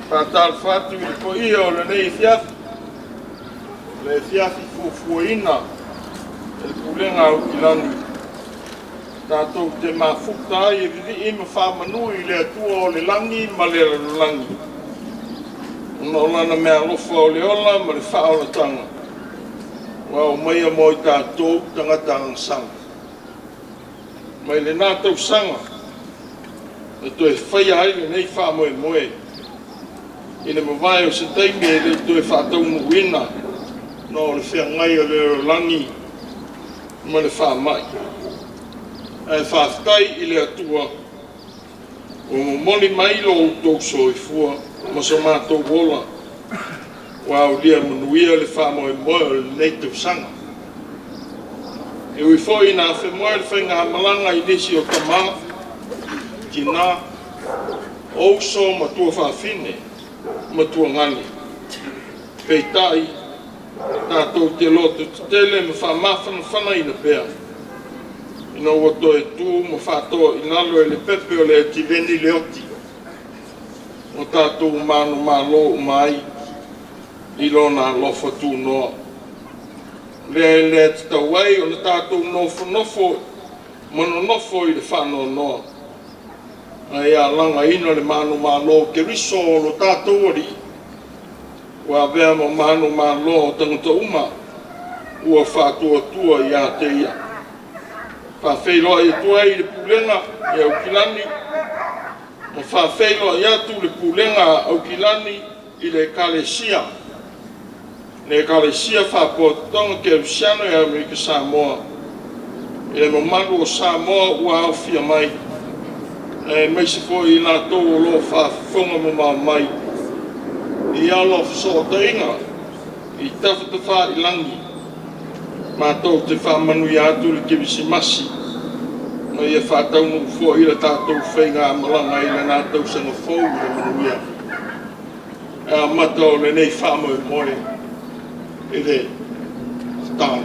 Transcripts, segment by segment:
Faatalofa atu i le paia o lenei afiafi, le afiafi fuafuaina e le Pulega a Aukilani tatou te mafuta ai e vivii ma faamanu i le Atua o le lagi ma le lalolagi, ona o Lana meaalofa o le ola ma le faaolataga ua aumaia mo i tatou tagata agasala. Mai lena tausaga na toe faia ai lenei faamoemoe i le mavae o se taimi e le i toe faataunuuina ona o le feagai o le lalolagi ma le faamai. Ae faafetai i le Atua ua momoli mai lo outou soifua ma so matou ola ua aulia manuia le faamoemoe o lenei tausaga. E ui foi ina afemoe le faigamalaga i nisi o tama, tina, o uso ma tuafafine ma tuagane, peitai, tatou te lototetele ma faamafanafanaina pea ina ua toe tu ma faatoa i lalo e le pepe o le ativeni le oti ua tatou manumalo uma ai i Lona alofa tunoa. Lea e le tatau ai ona tatou nofonofo ma nonofo i le faanoanoa, ae ia lagaina le manumalo o Keriso o lo tatou Alii, ua avea ma manumalo o tagata uma ua faatuatua ia te Ia. E faafeiloai atu ai i le Pulega i Aukilani ma faafeiloai atu le Pulega a Aukilani i le Ekalesia Faapotopotoga Kerisiano i Amerika Samoa, i le mamalu o Samoa ua aofia mai, aemaise foi i latou o lo o faafofoga mamao mai i ala o fesootaiga i tafatafailagi. Matou te faamanuia atu le Kerisimasi ma ia faataunuu foi le tatou faigamalaga i lena tausaga fou i le manuia. E amata o lenei faamoemoe i le tatalo.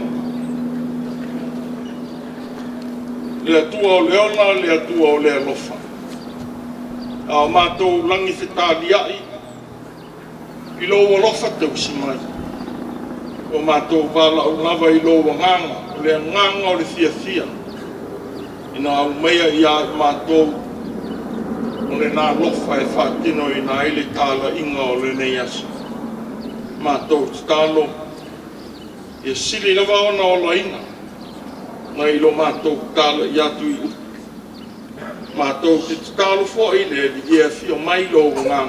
Le Atua o le ola, le Atua o le alofa, a o matou lagi fetaliai i lou alofa tausi mai, ua matou valaau lava i lou Agaga, o le Agaga o le fiafia, ina aumaia ia i matou o lena alofa e faatinoina ai le talaiga o lenei aso. Matou tatalo, ia sili lava ona olaina nai lo matou talai atu i upu. Matou te tatalo foi le Alii e afio mai lou Agaga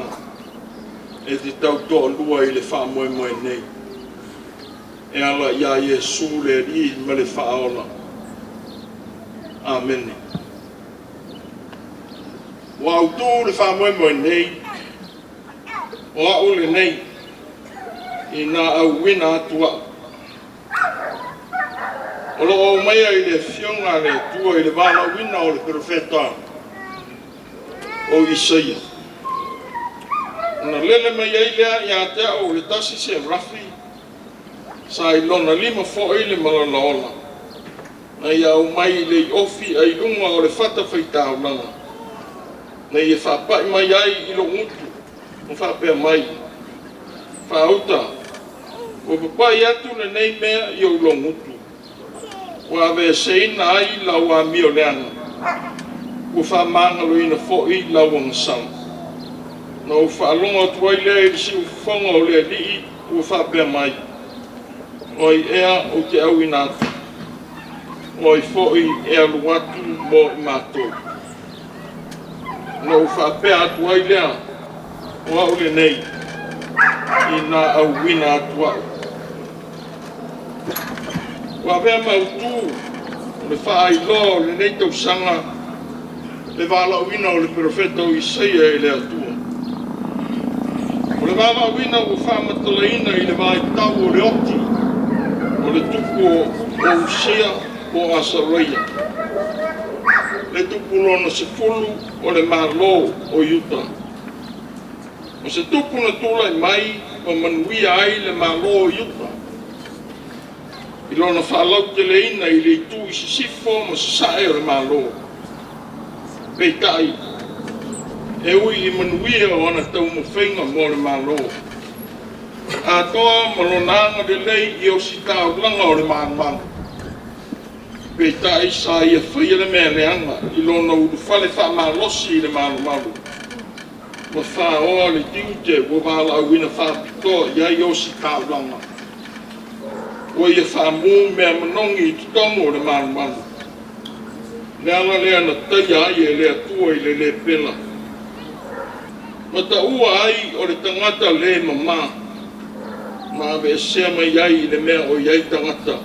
e te tautoalua i le faamoemoe nei, e ala ia Iesu le Alii ma le Faaola. Amene. Ua autu le faamoemoe nei, o au lenei, ina auina atu au. O lo o aumaia i le Afioga a le Atua i le valaauina o le Perofeta o Isaia. Ona lele mai ai lea ia te au o le tasi Serafi, sa i lona lima foi le malala ola, na ia aumai le iofi ai luga o le fatafaitaulaga, na ia faapai mai ai i lou gutu, ma faapea mai, “Faauta, ua papai atu lenei mea i ou logutu, ua aveeseina ai lau amioleaga, ua faamagaloina foi lau agasala.” Na ou faalogo atu ai lea i le siufofoga o le Alii ua faapea mai, “O ai ea ou te auina atu? O ai foi e alu atu mo i matou?” Ona ou faapea atu ai lea, “O au lenei, ina auina atu au.” Ua avea ma autu o le faailoa o lenei tausaga le valaauina o le Perofeta o Isaia e le Atua. O le valaauina ua faamatalaina i le vaitau o le oti o le tupu o Usia po o Asaraia, le tupu lona 10 o le Malo o Iuta. O se tupu na tulai mai ma manuia ai le Malo o Iuta i lona faalauteleina i le itu i sisifo ma sasae o le Malo. Peitai, E ui i manuia o ana taumafaiga mo le Malo, atoa ma lona agalelei i ositaulaga o le malumalu, peitai sa ia faia le mea leaga i lona ulufale faamalosi i le malumalu ma faoa le tiute ua valaauina faapitoa i ai ositaulaga. Ua ia faamu mea manogi i totonu o le malumalu. O le ala lea na taia ai e le Atua i le lepela ma taua ai o le tagata le mama ma aveesea mai ai i le mea o i ai tagata,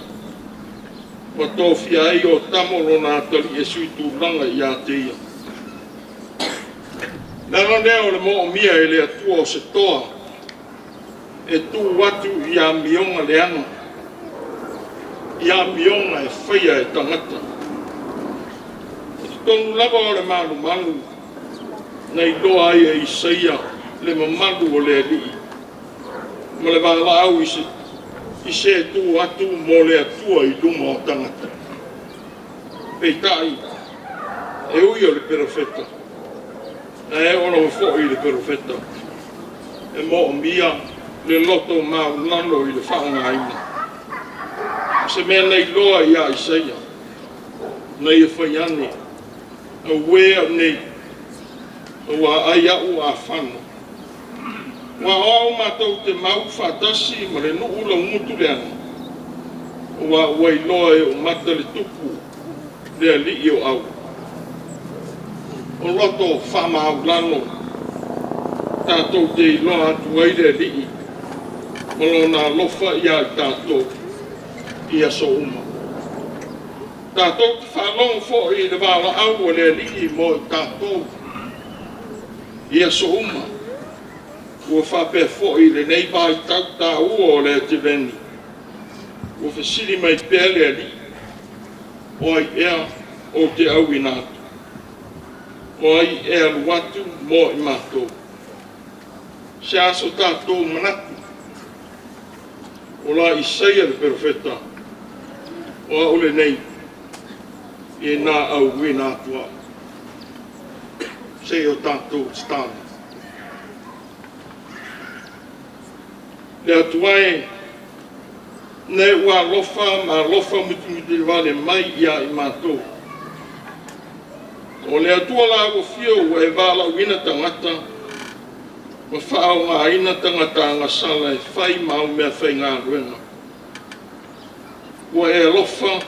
ma tofia ai Iotamo lona atalii e sui tulaga ia te ia. O le ala lea o le moomia e le Atua o se toa e tu atu i amioga leaga, i amioga e faia e tagata. O totonu lava o le malumalu na iloa ai e Isaia le mamalu o le Alii ma le valaau i se e tu atu mo le Atua i luma o tagata. Peitai, e ui o le Perofeta, ae oo lava foi i le Perofeta, e moomia le loto maualalo i le faaaogaina. O se mea na iloa ia Isaia, na ia fai ane, auē au nei, aua ai au a fano, aua o au matou te mau faatasi ma le nuu laumutu leaga, aua ua iloa e ou mata le Tupu, le Alii o au. O loto faamaualalo tatou te iloa atu ai le Alii ma Lona alofa ia i tatou i aso uma. Tatou te faalogo foi i le valaau a le Alii mo i tatou i aso uma, ua faapea foi i lenei vaitau taua o le Ateveni, ua fesili mai pea le Alii, O ai ea ou te auina atu? O ai e alu atu mo i matou? Se a so tatou manatu? O la Isaia le Perofeta, o au lenei, ina auina atu au. Se i o tatou tatalo. Le Atua e, Le ua alofa ma alofa mutimutivale mai ia i matou. O le Atua la ua afio ua e valaauina tagata ma faaaogaina tagata agasala e fai ma au meafaigaluega. Ua e alofa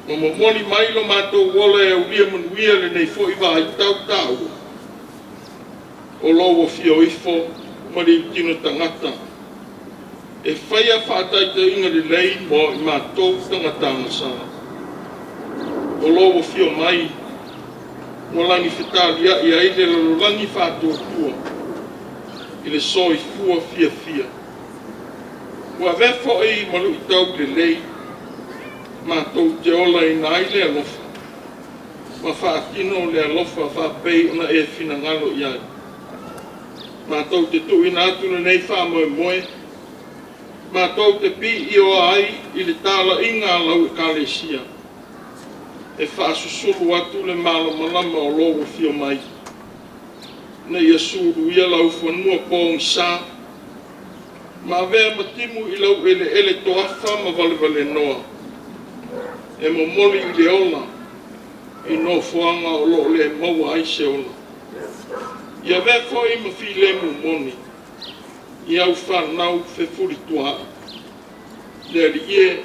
ma momoli mai lo matou ola e aulia manuia lenei foi vaitau taua. O lou afio ifo ma liutino tagata e faia faataitaiga lelei mo i matou tagata agasala. O lou afio mai ua lagifetaliai ai le lalolagi faatuatua i le soifua fiafia. Ua avea foi ma luitau lelei matou te olaina ai le alofa ma faatino le alofa faapei ona e finagalo i ai. Matou te tuuina atu lenei faamoemoe, matou te piioa ai i le talaiga a lau Ekalesia, e faasusulu atu le malamalama o lou afio mai, ina ia suluia laufanua pogisa ma avea ma timu i laueleele toafa ma valevalenoa, e momoli i le ola i nofoaga o lo o le maua ai se ola. Ia avea foi ma filemu moni i au fanau fefulisua'i. Le Alii e,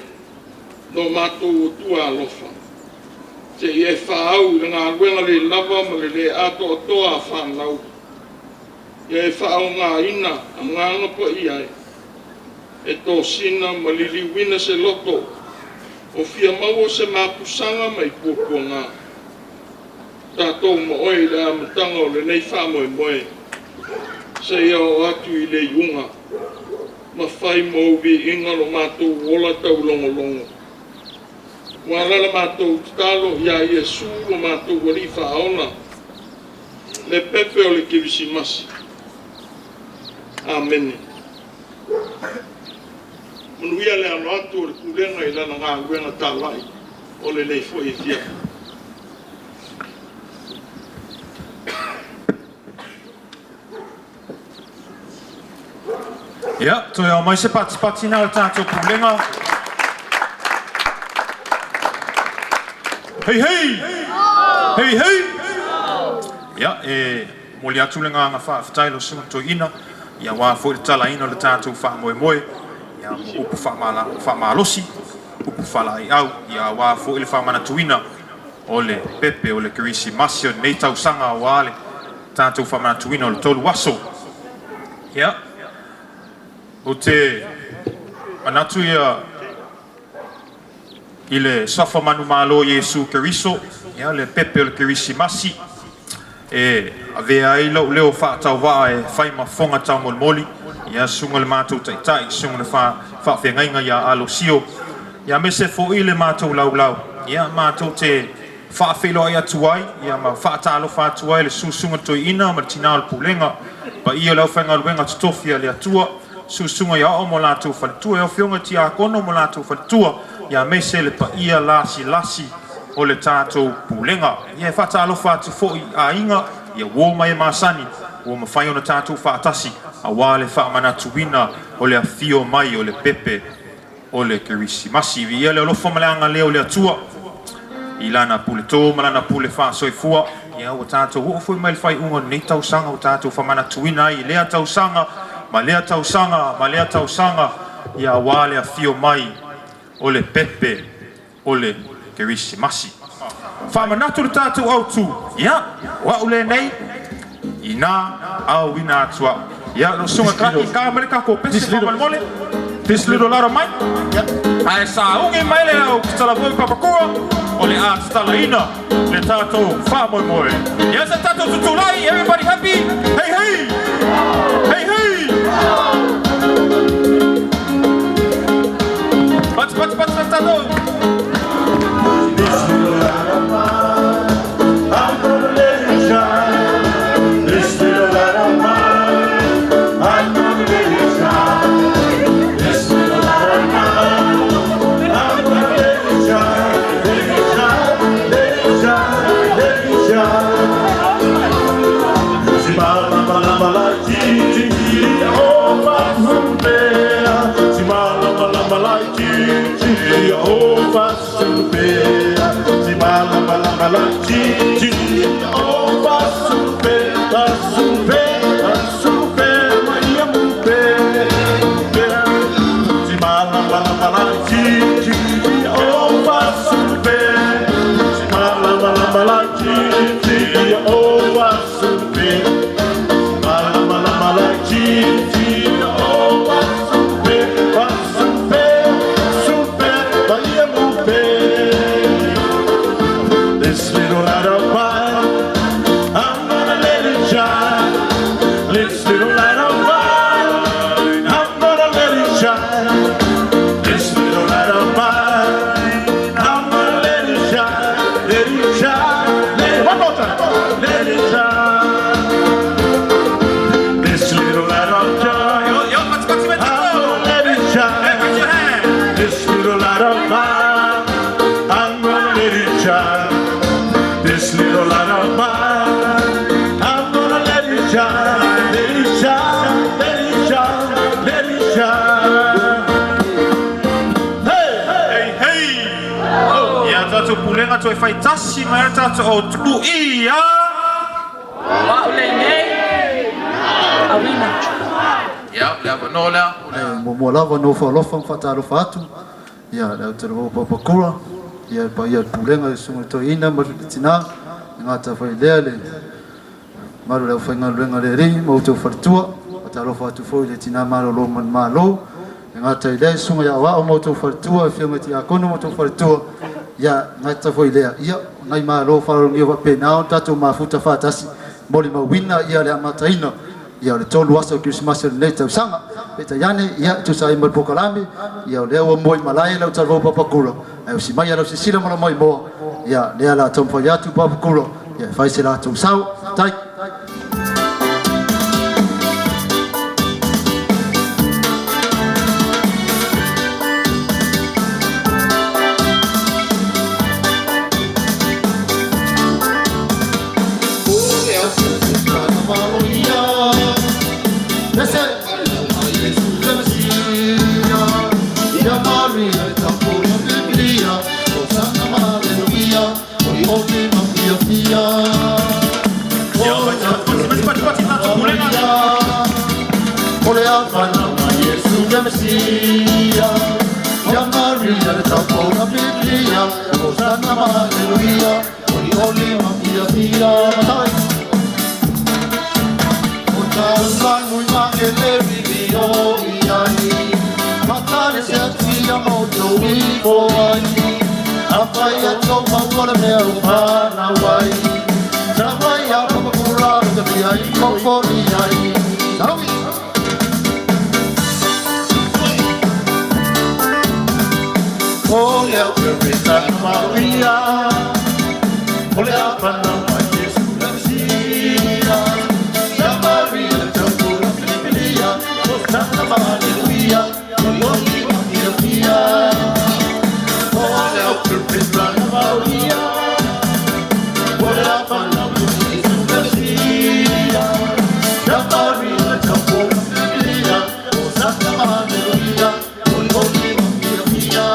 lo matou Atua alofa, se i e faaau i le galuega le lava ma le le atoatoa a fanau, ia e faaaogaina Agaga Paia e, e tosina ma liliuina se loto o fia maua se mapusaga mai puapuaga. Tatou ma oe i le amataga o lenei faamoemoe seia oo atu i le iuga, ma fai mo ou viiga lo matou ola taulogologo. Ua ala la matou tatalo ia Iesu lo matou Alii Faaola, le pepe o le Kerisimasi. Amene. Manuia le alo atu o le Pulega i lana galuega talai o lenei foi afiafi. Ia, toe ao mai se patipati na o le tatou pulega. Hei hei! Hei hei! Ia, e momoli atu le agaga faafetai i lau Susuga Toeaina, ia aua foi le talaina o le tatou faamoemoe, ia ma upu faamalosi, upu faalaeiau, ia aua foi le faamanatuina o le pepe o le Kerisimasi o lenei tausaga aua le tatou faamanatuina o le 3 aso. Ia, ou te manatu ia i le suafa manumalo o Iesu Keriso, ia le pepe o le Kerisimasi, e avea ai lou leo faatauvaa e fai ma fofoga taumolimoli, ia susuga i le matou taitai, susuga i le faafeagaiga ia Alosio, ia aemaise foi le matou laulau, ia matou te faafeiloai atu ai, ia ma faatalofa atu ai le susuga toeaina ma le tina o le pulega, paia o le aufaigaluega totofi a le Atua, susuga i aoao ma latou faletua, afioga i tiakono ma latou faletua, ia aemaise le paia lasilasi o le tatou pulega. Ia e faatalofa atu foi i aiga, ia uo ma e masani, ua mafai ona tatou faatasi, aua le faamanatuina o le afio mai o le pepe o le Kerisimasi. Viia le alofa ma le agalelei o le Atua i lana puleto ma lana pule faasoifua. Ia ua tatou oo foi mai le faaiuga o lenei tausaga ua tatou faamanatuina ai i lea tausaga ma lea tausaga ma lea tausaga, ia aua le afio mai o le pepe o le Kerisimasi. Faamanatu le tatou autu, ia o au lenei ina auina atu au. Ia lau susuga Clark, ka mai le tatou pese faamolemole. This little light of mine. Ae saugi mai le au talavou papakua o le a tatalaina le tatou faamoemoe. Ia se tatou tutulai, everybody happy? Hey hey! Hey hey! Pati pati pati pati tatou! This little light of mine, I'm gonna let it shine. This little light of mine, I'm gonna let it shine. This little light of mine, I'm gonna let it shine. Let it shine, let it shine, let it shine. Simalamalama ti ti ti o fasupea. Simalamalama ti ti o fasupea. Simalamalama ti ti o fasupea. Fasupea, fasupea, maia mupe. Simalamalama ti ti o fasupea. Simalamalama ti ti o fasupea. Malamalama ti ti o fasupe, fasupe, supe, maia mupe. This little light of mine, I'm gonna let it shine. This little light of mine, I'm gonna let it shine. This little light of mine, I'm gonna let it shine. Let it shine. Let it, one more time. Let it shine. This little light of joy, Yo, yo, pati pati mai I'm tatou! gonna let it Hey, shine. raise your hand! This little light of mine, I'm gonna let it shine. This little light of mine, I'm gonna let it shine. Let it shine, let it shine, let it shine. Hey, Hey hey! Ia tatou pulega toe faitasi mai le tatou autu ia! Wa lenei. Awina. Ia, le avanoa lea o le Muamua lava na ofo alofa ma faatalofa atu ia le au talavou papakura, ia le paia o le pulega i le susuga i le toeaina ma le tina, e gata foi lea le mamalu o le aufaigaluega a le Alii ma outou faletua. Faatalofa atu foi i le tina malolo ma le Malo, e gata i lea le susuga i aoao ma outou faletua, afioga i tiakono ma outou faletua, ia gata foi lea ia nai malo faaaloalogia faapena ona tatou mafuta faatasi molimauina ia le amataina ia o le 3 aso o Kerisimasi o lenei tausaga. Peitai ane ia tusa ai ma le polokalame ia o lea ua mua i malae lau talavou papakura, ae usi mai lau sisila ma lau maimoa ia lea la taumafai atu papakura ia e fai se latou sao. Tai. Listen. Ia, mai se patipati, mai se patipati tatou pulega. O le afana ma Iesu le Mesia. Ia Maria le taupou Biblia, Hosanna ma Alleluia, Oli oli ma fia fia matai. O tau ma ele vivio i ai, Matale se atuia mo tau i ko ai. A whai a tau maua le mea o whanau ai. Sa wai a papakura o te pia i kokori ai. Taui! O le au pereta na Maria, O le apana ma Jesu le Mesia. Ia Maria le taupura pilipilia, Hosanna ma Alleluia, Oli oli ma fia fia. O le au pereta na Maria, O le apana ma Jesu le Mesia. Ia Maria le taupura pilipilia, Hosanna ma Alleluia, Oli oli ma fia fia.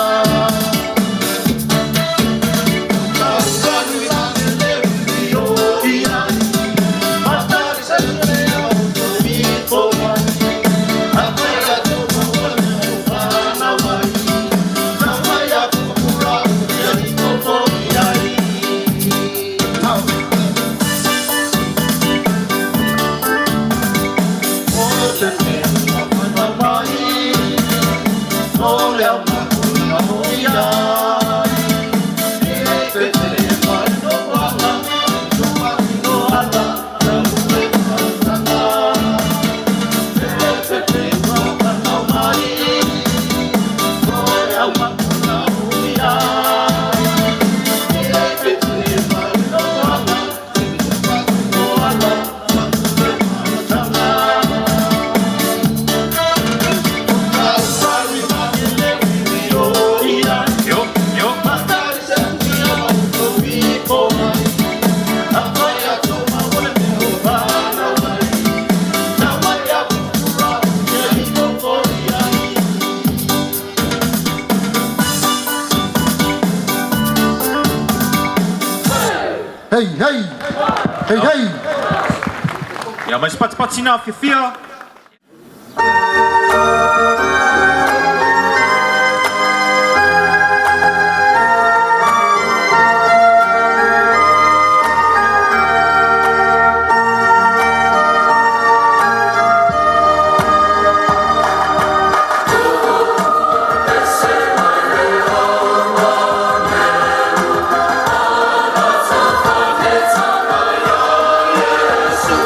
Io, io. Hey, hey! Hey, hey! Ia, mai se patipati na fiafia. Yesu.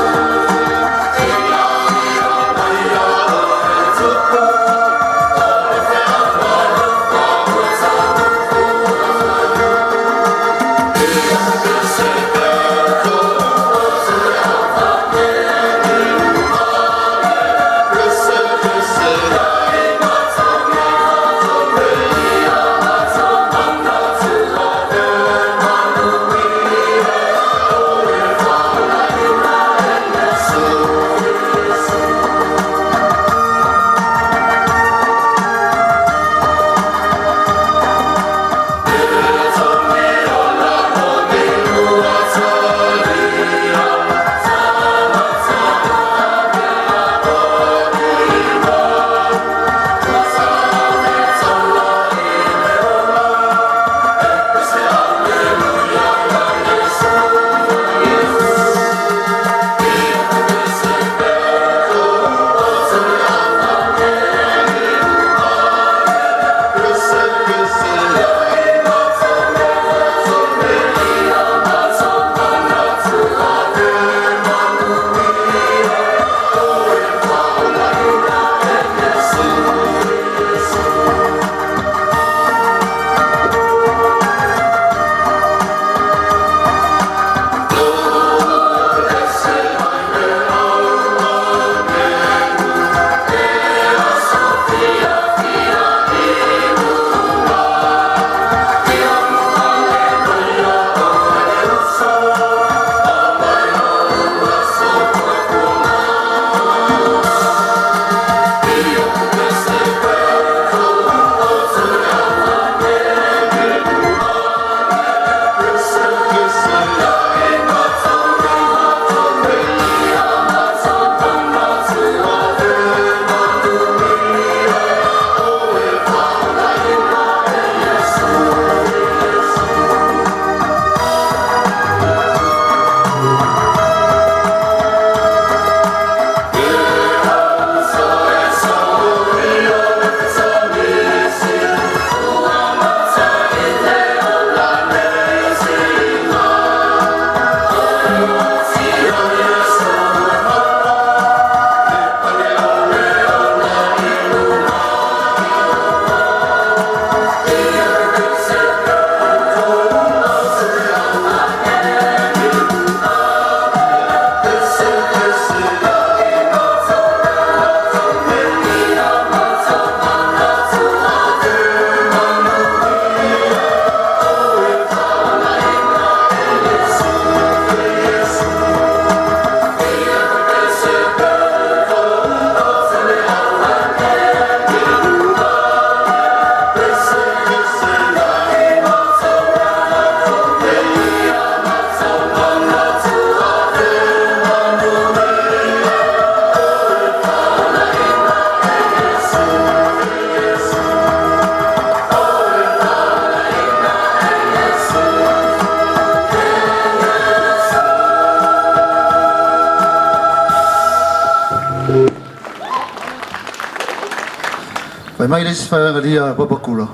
Fai mai le isi faiagalia a Papakura,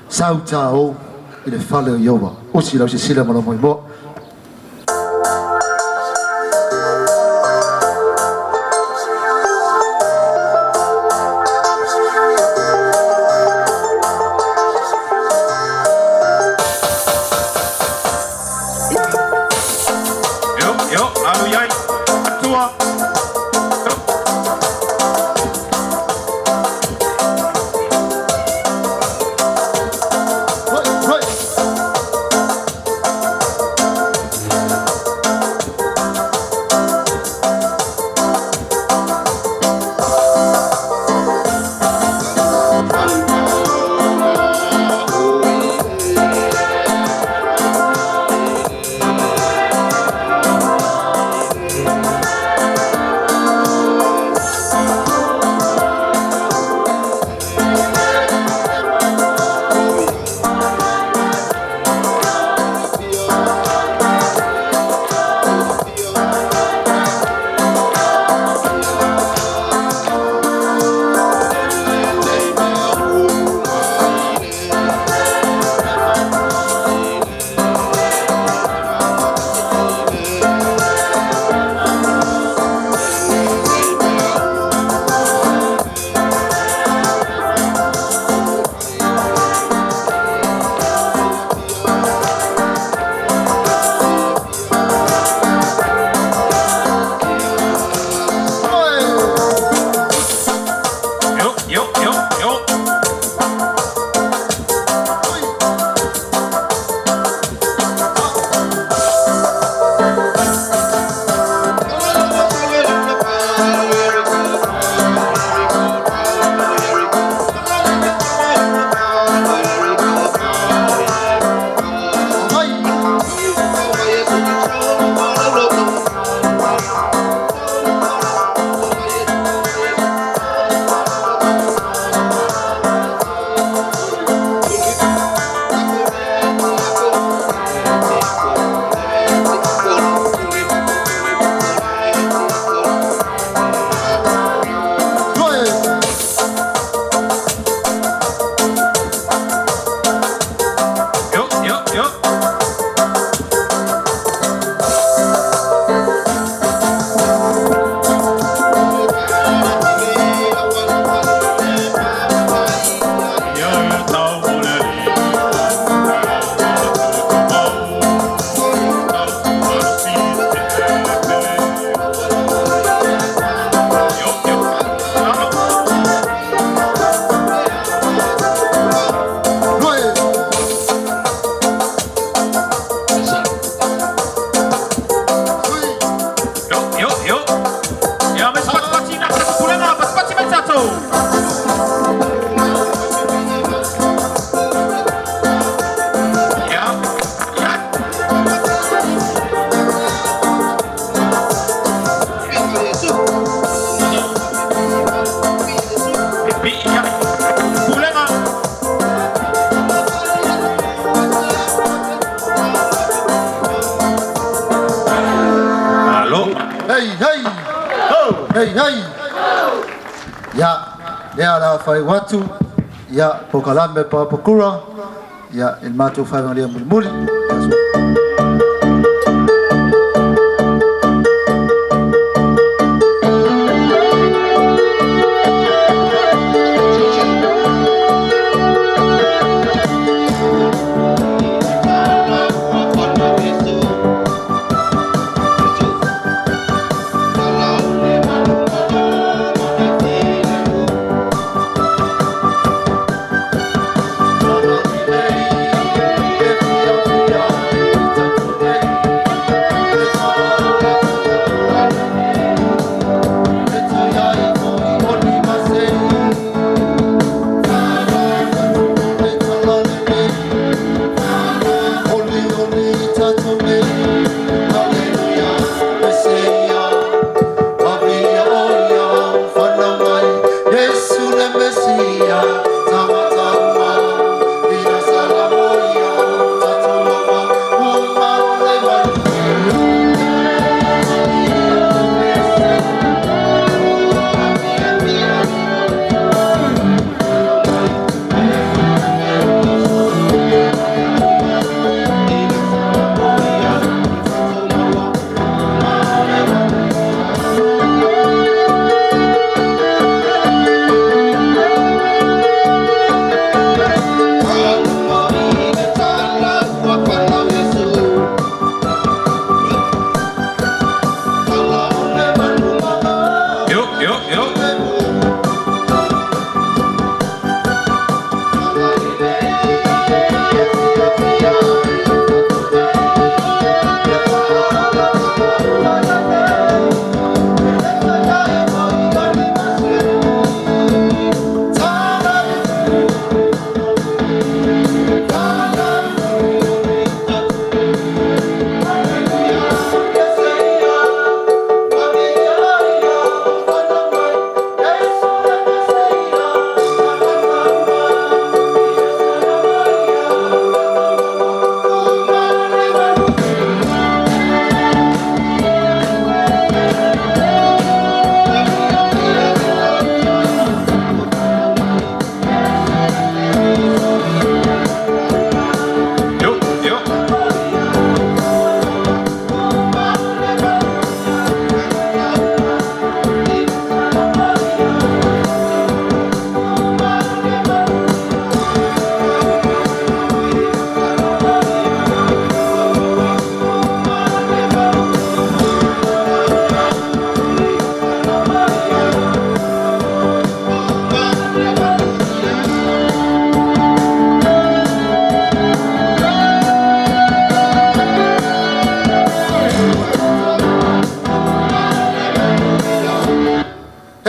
sau tāo i le fale o Iowa. Usi lau sisila ma lau moemoa. Yo, yo, alu iai. Atua. Right, right. Yo, yo, yo, yo. Yo, yo, yo. Yo, yo. Alo. Yo, yo, yo. Ia, me patipati na tatou pulega, patipati mai tatou. Ia, ia. E pi, ia. Pulega. Alo. Hey, hey! Ho! Hey, hey! Ya, lea la whai watu, ya, pokalame papakura, ya, il matou whai mulimuli. Yeah.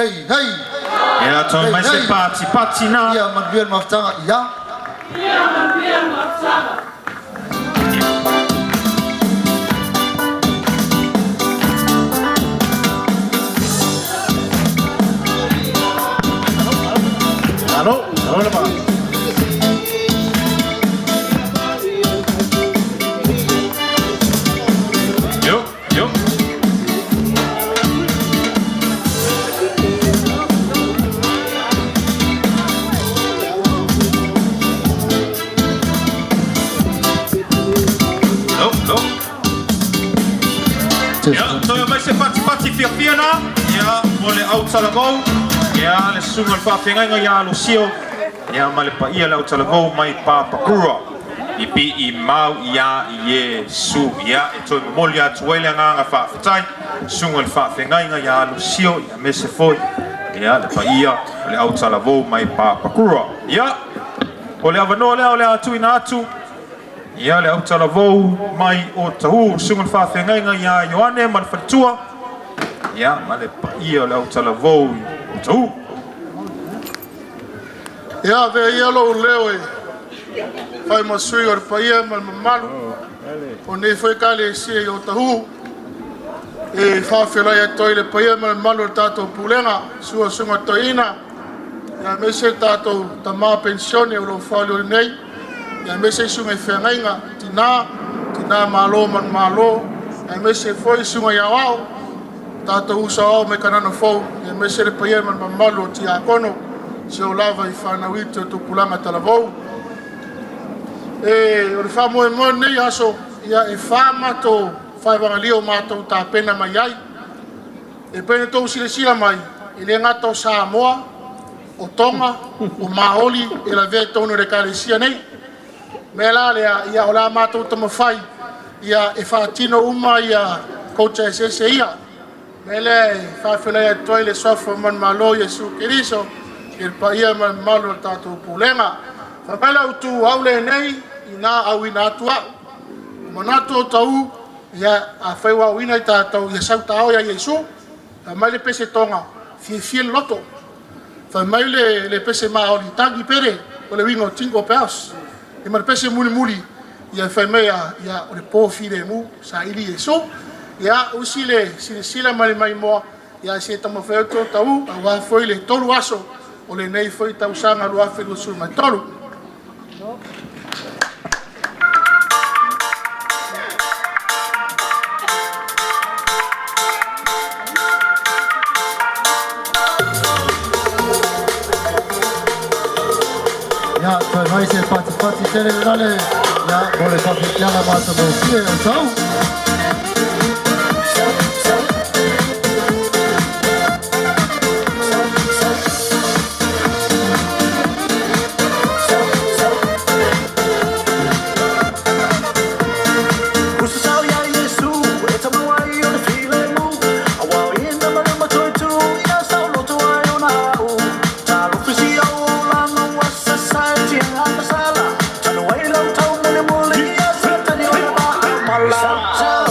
Hei, hei. Ia, toe mai se patipati na. Ia manuia le mafutaga, ia. Ia manuia le mafutaga. Malo, malo le ma. Yo, yo. Lo, lo. Ia, toe mai se patipati fiafia na. Ia, mo le au talavou. Ia, le susuga o le faafeagaiga ia Losio. Ia, ma le paia le au talavou mai Papakura. I pii mau ia Iesu. Ia, e toe momoli atu ai le agaga faafetai. Susuga o le faafeagaiga ia Losio, ia mese foi. Ia, le paia o le au talavou mai Papakura. Ia, o le avanoa lea o le a tuuina atu. Ia, le au talavou mai o Tahu, susuga o le faafeagaiga ia Ioane ma le faletua. Ia, ma le paia o le au talavou o Tahu. Ia, avea ia lou leo e fai ma sui o le paia ma le mamalu o nei foi ekalesia i Otahuhu e faafeiloai atu ai le paia ma le mamalu o le tatou pulega, susu susuga toeaina, ia aemaise le tatou tama penisione o lo o faaolioli nei, ia aemaise susuga i feagaiga, tina, tina malo ma le malo, aemaise foi susuga i aoao, tatou uso aoao mai Kanana Fou, ia aemaise le paia ma le mamalu o tiakono, se o lava i fanau iti o tupulaga talavou. E o le faamoemoe lenei aso, ia e 4 matou faevagalia o matou tapena mai ai. E pei ona outou silasila mai, e le gata o Samoa, o Toga, o Maoli e lavea i totonu o le ekalesia nei. Mea la lea, ia o le a matou taumafai ia e faatino uma ia culture eseese ia. Mea lea e faafeiloai atu ai le suafa o manumalo Iesu Keriso i le paia ma le mamalu o le tatou pulega. Fai mai le autu au lenei ina auina atu au. O manatu o tau, ia afai ua auina i tatou ia sau taao ia Iesu. Fai mai le pese Toga, fiafia le loto. Fai mai le pese Maoli, tangi pere, o le uiga o jingle bells. Ia ma le pese mulimuli, ia fai mai ia o le po filemu, saili Iesu. Ia usi le silasila ma le maimoa, ia se taumafai atu o tau, aua foi le 3 aso o lenei foi tausaga 2023. Ia, toe mai se patipati tele lale. Ia, mo le faafeagaiga matagofie o tau. Sala.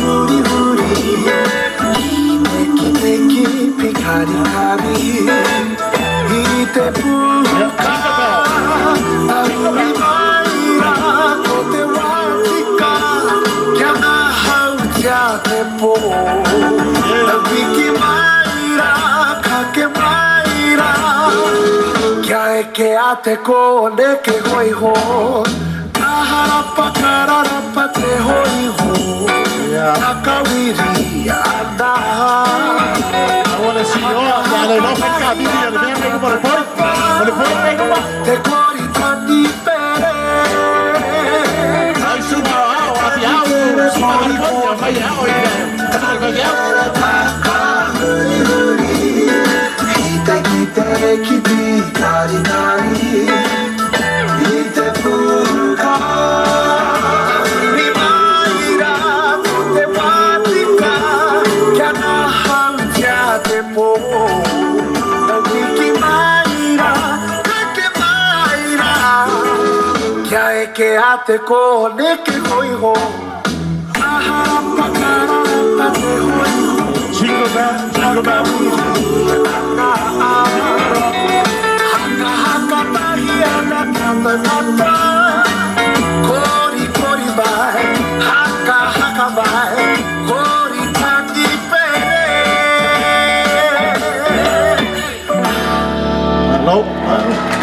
Huri huri. pō. Tauiki mai rā, kake mai rā. Kia eke a te kō neke hōiho. Ka harapa ka rarapa te hōiho. Takawiri ana. Te kori tani pere. I te kite ki tari tari i te puka. Ni mai rā ko te wātika kia ngahautia te pō. Tauiki mai rā, kake mai rā. Kia eke a te kō neke hōiho. Ka harapa ka rarapa te hōiho. Jingle bell, jingle bell. Haka haka tahi ana tata tata. Kori kori mai, haka haka mai, kori taki pere. Hello.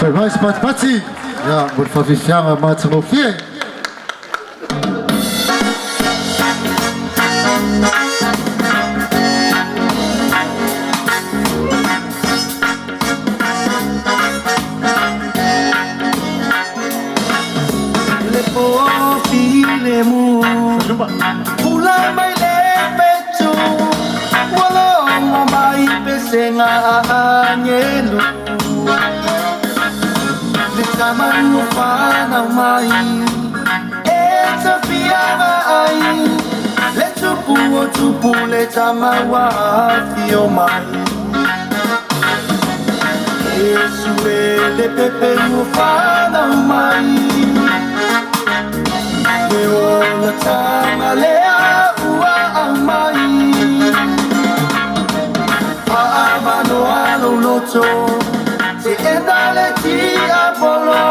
Fai mai se patipati. Ia, mo le faafiafiaga matagofie. Le pō file mu. Pula mai le petu. Ua logo mai pesega a angelu. Le tama ua fanau mai. E tafiaga ai. Le tupu o tupu le tama ua afio mai. Iesu e le pepe ua fanau mai. Le ola tama lea ua au mai. Fa'avanoa lou loto. Te ena le tiapolo.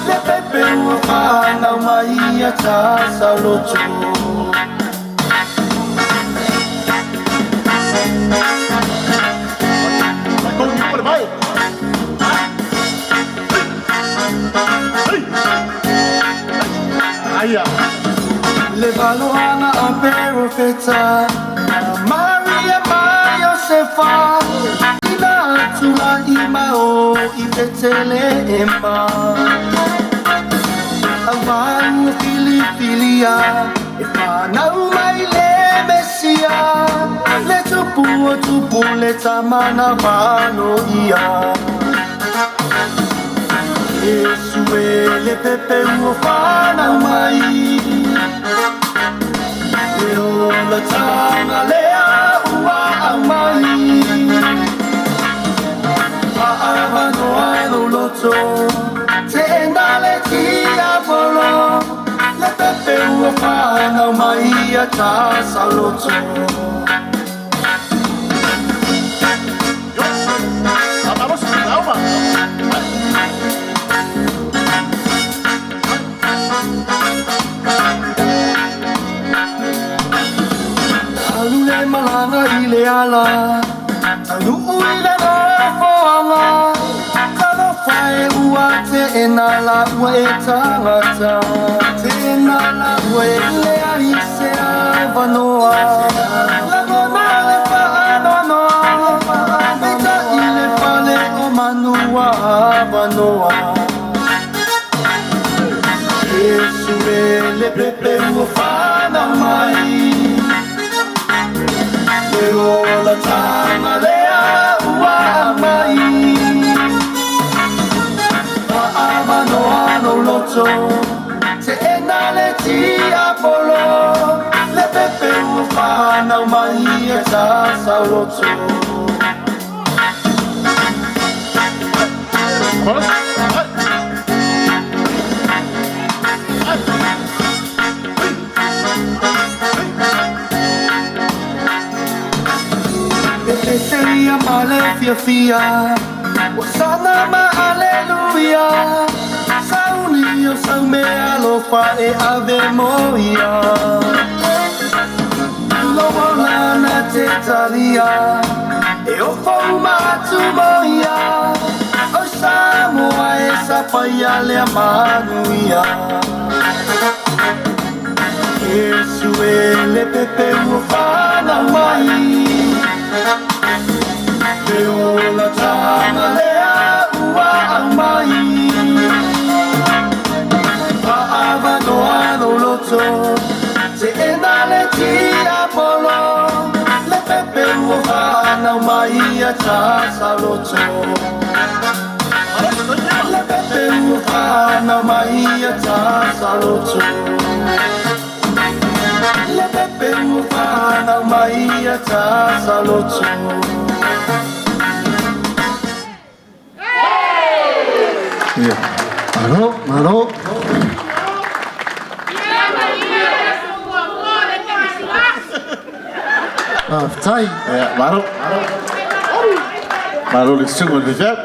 Le pepe ua fanau mai ia tasauloto. Aia. Le valoaga a perofeta Maria ma Iosefa. Ina atu i mao i Petelehema. Auau filifilia e fanau mai le Mesia. Le tupu o tupu le tama na valo ia. Iesu e le pepe ua fanau mai. Le ola tama lea ua au mai. Fa'avanoa lou loto. Te ena le tiapolo. Le pepe ua fanau mai ia tasauloto. Vamos, calma. Alu le malaga i le ala. Taunuu i le nofoaga. Talofa e ua te ena la ua e tagata. Tena la ua e leai se avanoa. Lagona le faanoanoa. Peitai le fale o manua avanoa. Iesu e le pepe ua fanau mai. Le ola tama lea ua mai. Fa'avanoa lou loto. Te ena le tiapolo. Le pepe ua fanau mai e tasauloto. Vamos. Pepese ia ma le fiafia. Ua sana ma aleluia. Sauni o sau mea alofa e ave mo ia. Lo ola na te talia e o fau matu moia o Samoa e sapaia lea manuia. Yesu e le pepe ua whanau mai Te ola tama lea ua au mai Paavanoa lo loto Te ena le tia polo Le pepe ua whanau mai a tasa loto Le pepe ua whanau mai a tasa loto Le pepe ua whanau mai a tasa loto. Ia. Malo, malo. Faafetai. Ia, malo. Malo le susuga o le faifeau.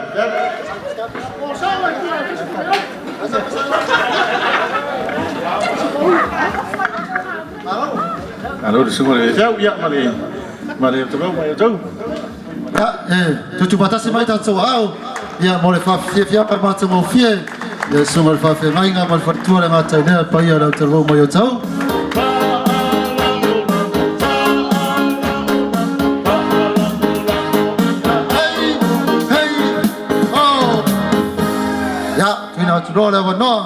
Malo le susuga o le faifeau, ia, ma le ma le tau mai o tau. Ia, e tutufatasi mai tatou aao, ia, mo le faafiafiaga matagofie, ia, susuga i le faafeagaiga ma le faletua le gata i lea, le paia o le autalavou mai o tau. Hei, hei, oh. Ia, tuuina atu loa le avanoa,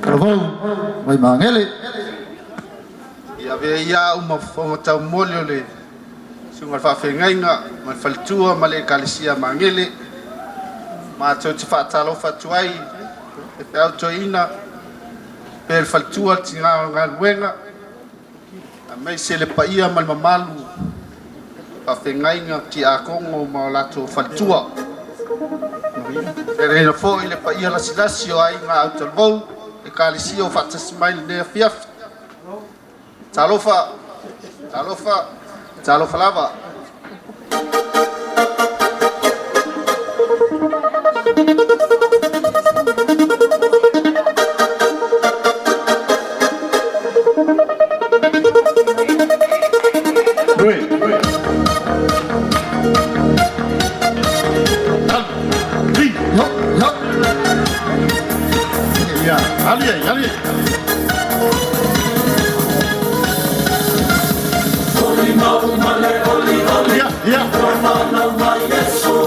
talavou mai Magele. Ia avea ia au ma fofoga taumoli o le susuga i le faafeagaiga ma le faletua ma le ekalesia Magele. Matou te faatalofa atu ai le feau toeaina pe le faletua le tina o galuega aemaise le paia ma le mamalu faafeagaiga tiakono ma o latou faletua. Feagaina foi le paia lasilasi o aiga autalavou ekalesia o faatasi mai lenei afiafi. Talofa, talofa, talofa lava. Ui. Hi. Yo, yo. Ia, ali ai, ali ai. Ia, ia.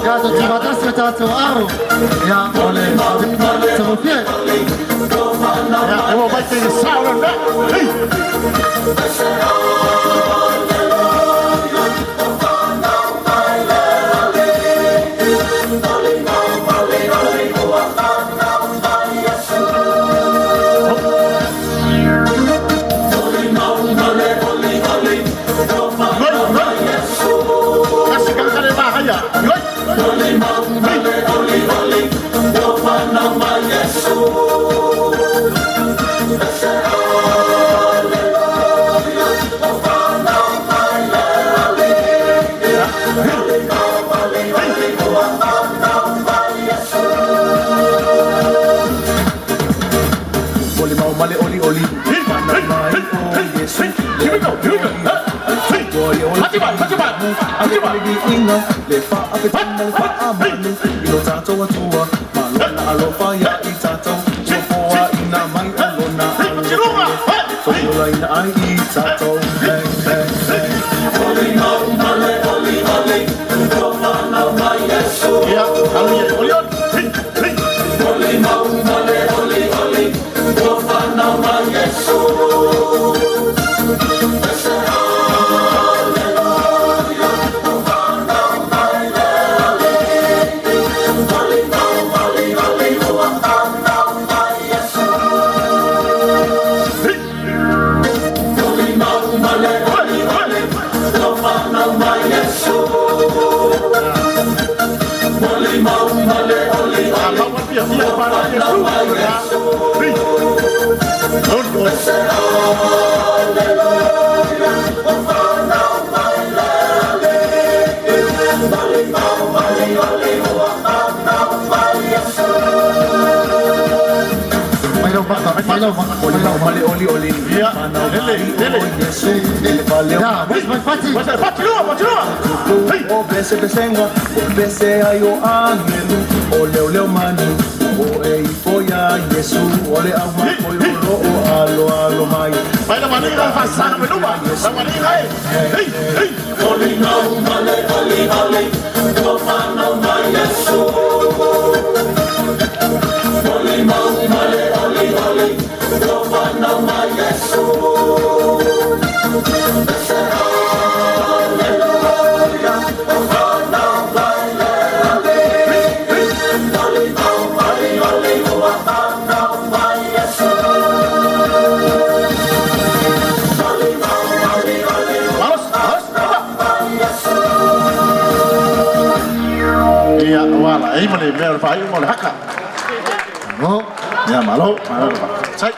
Ia, tutufatasi o tatou aao. Ia, o le tagofie. Ia, e ua mai te sao le mea. Hei. Goi, goi. Kasi kaka le mahaia. Goi. Hei. Oli mau male oli oli. Hei, hei, hei, hei, hei. Here we go, here we go. Hei. Hati mai, hati mai. Hati mai. Le fa ape tina le fa amanu I lo tātou atua Malona alofa ia i tātou Ua foa ina mai alona Hey, alofa Sola ina ai i tātou. Hey, hey, hey. Ia, ali ai, oli, oli. Hei, hei. Fia, fia, para, fia, su. Hei. Oli, oli. Mai lau maka, mai Male oli oli. Ia, lele, lele. Ia, mai fati. Fati lua, fati lua. O pese pesenga, o pese ai o angelu, o leo leo manu, o e ifo ia Yesu, o le au ma koi o lo o alo alo mai. Vai na maninga, fasana me luma. Na maninga, hey, hey. Oli mau male oli oli, o whanau mai Yesu. Oli mau male oli oli, o whanau mai Yesu. Pese hallelujah, o whanau mai le ali. Oli mau oli oli, o whanau mai Yesu. Oli mau oli oli, o Malos, malos. whanau mai Yesu. Ia, wala, ei ma le mea o le faaiuga o le haka. Malo. Ia, malo, malo le faafetai.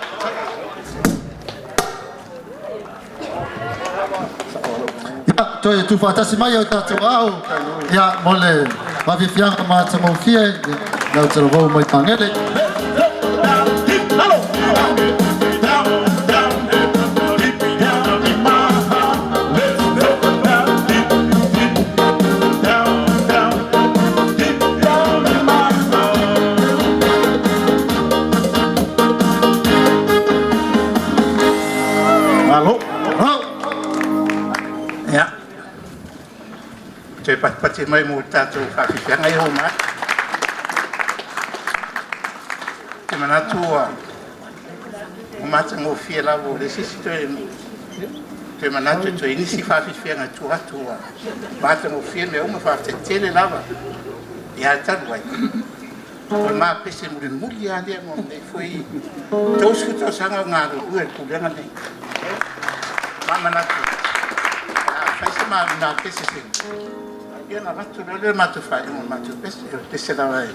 Ia, toe tuufaatasi mai o tatou aao ia mo le vaafiafiaga matagofie ia lau talavou mai Magele. Lalo. Down, down, deep down in my heart. Let's go down, deep, deep, down, down, deep down in my heart. Malo. Malo. Ia. Toe patipati mai mo tatou faafiafiaga ia uma atu. Te manatu ua o matagofie lava o le sisi toe toe manatu e toe nisi faafiafiaga tu atu ua matagofie mea uma faafetetele lava ia talu ai. O le mapese mulimuli a lea mo nei foi 30 tausaga o galulue le pulega nei. Ma manatu a fai se ma mapese se ia na avatu loa lea le matou faaiuga o le matou pese o le pese lava e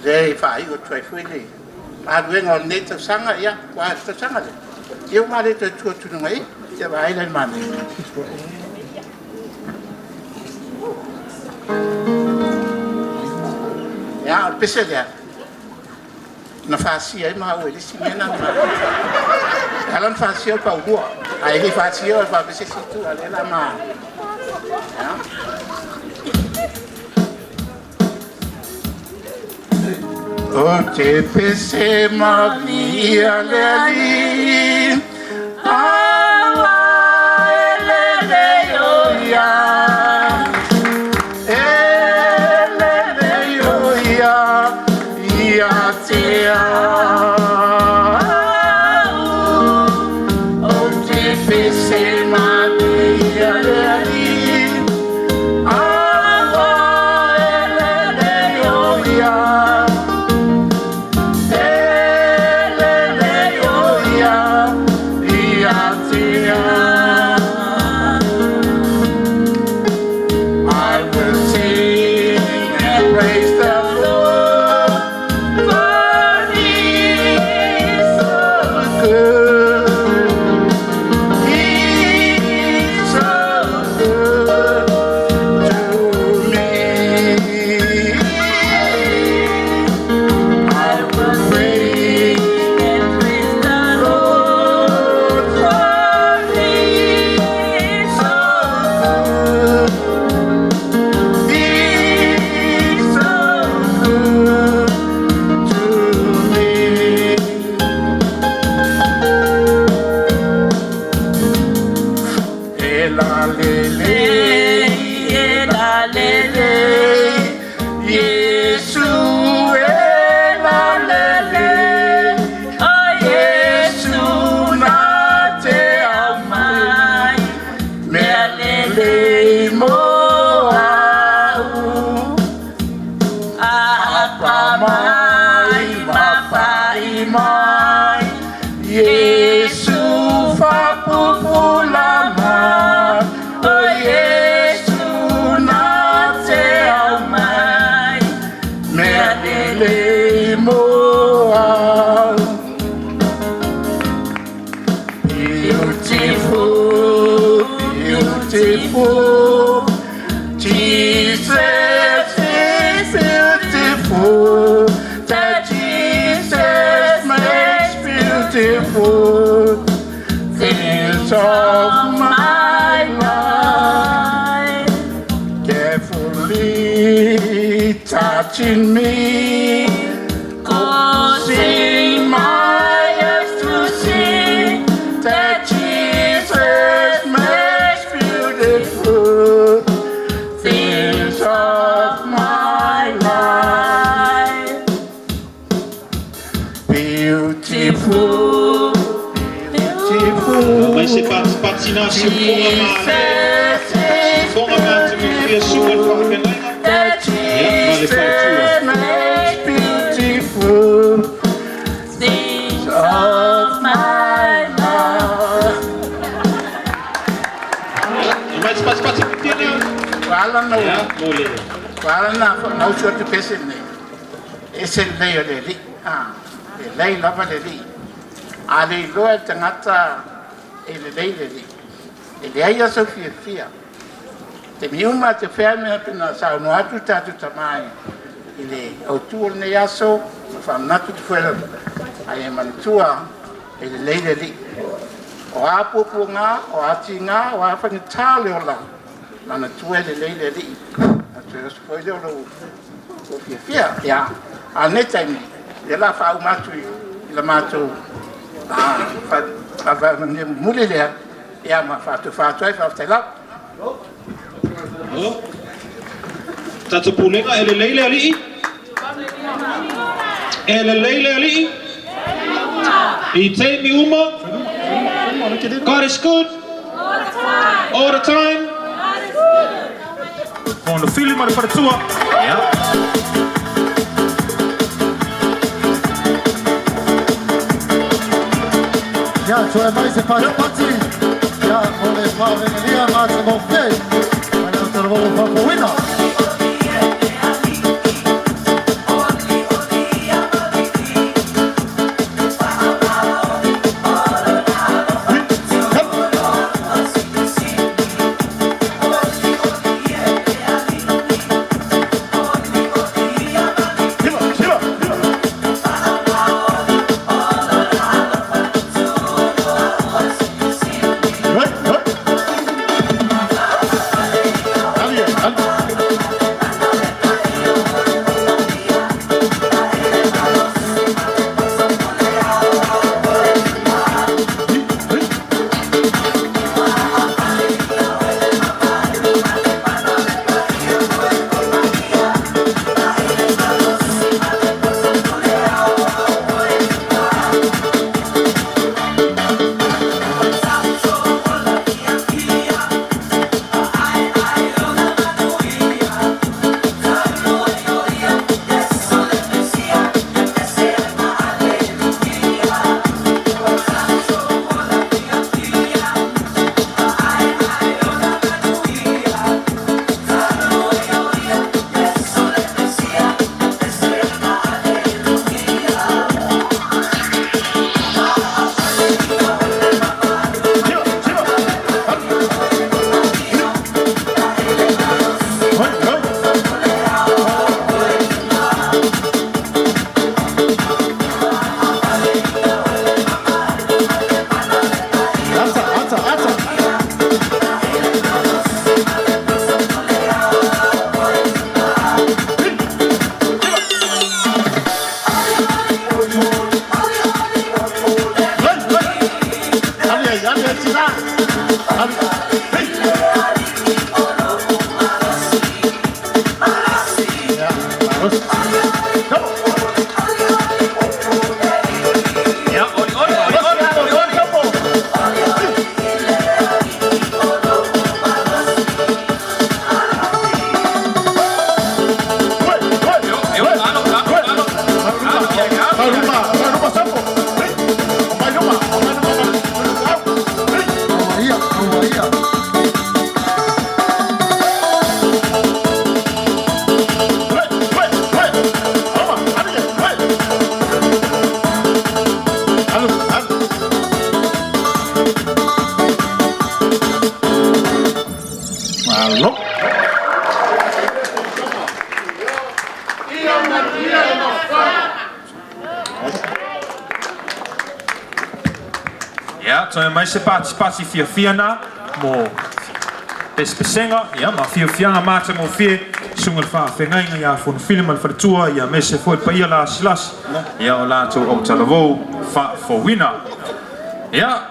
lea e faaiu atu ai foi le galuega o lenei tausaga ia ua le tausaga lea ia ua le toe tua atu luga i ia vaai la i le manaia. Ia o le pese lea na fasia ai maua i le isi mea na ala na fasia o le paulua ae le fasia o le faapese situ a lea la ma ia. O te pese malia le ali awa elele yo ya elele yo ya ia te au. O te pese malia le ali awa elele yo ya elele yo ya ia te au. I will sing and praise the Lord, for He is so good. He is so good to me. I will sing and praise the Lord, for He is so good. He's so good to me. Ela lele, ela lele, Yesu ela lele, oh Yesu na te amai, mea lele mo au. Apa mai, mapai mai, Yesu fapupula mai, oh Yesu na te amai, mea lele mo au. Beautiful, beautiful, Jesus is beautiful, that Jesus makes Touching me, causing my eyes to see that Jesus makes beautiful things of my life. Beautiful, beautiful. Mai se patipati siufoga ma siufoga matagofie suga le faafeagaiga That ia ma le faletua. Jesus makes beautiful things of my life. Mai se patipati tena Wala na ia mo le wala na na usu atu pese nei. E se lei o le li. Ah, e lei lava le li. A le iloa e tagata e lelei le li. E leai aso fiafia. Te miuma te whea mea pena saunoa atu tātou tamai i le autu o lenei aso, ma whamanatu te fuela. Ai e manatua e lelei le li. O a puapuaga, o a tiga, o a fagatā le ola, manatua e lelei le alii. A toe oso foi lea o lou fiafia. Ia, a nei taimi, ia la faauma atu i la matou muli lea, ia ma faatofā atu ai faafetai lava. O tatou pulega e lelei le alii e lelei le alii i taimi uma. God is good all the time. Fono fili ma le faletua ia. Ia, toe mai se patipati. Ia, mo le whavengelia mā te mō fie. Mai lau te rawa whakawina. Ia, oli oli oli oli oli oli. E alo alo alo Ia, ia. Malo. Ia, toe mai se patipati fiafia na mo pesepesega, ia ma fiafiaga matagofie Susuga i le Faafeagaiga ia Fonofili ma le faletua, ia aemaise foi le paia lasilasi, ia o latou autalavou faafouina. Ia.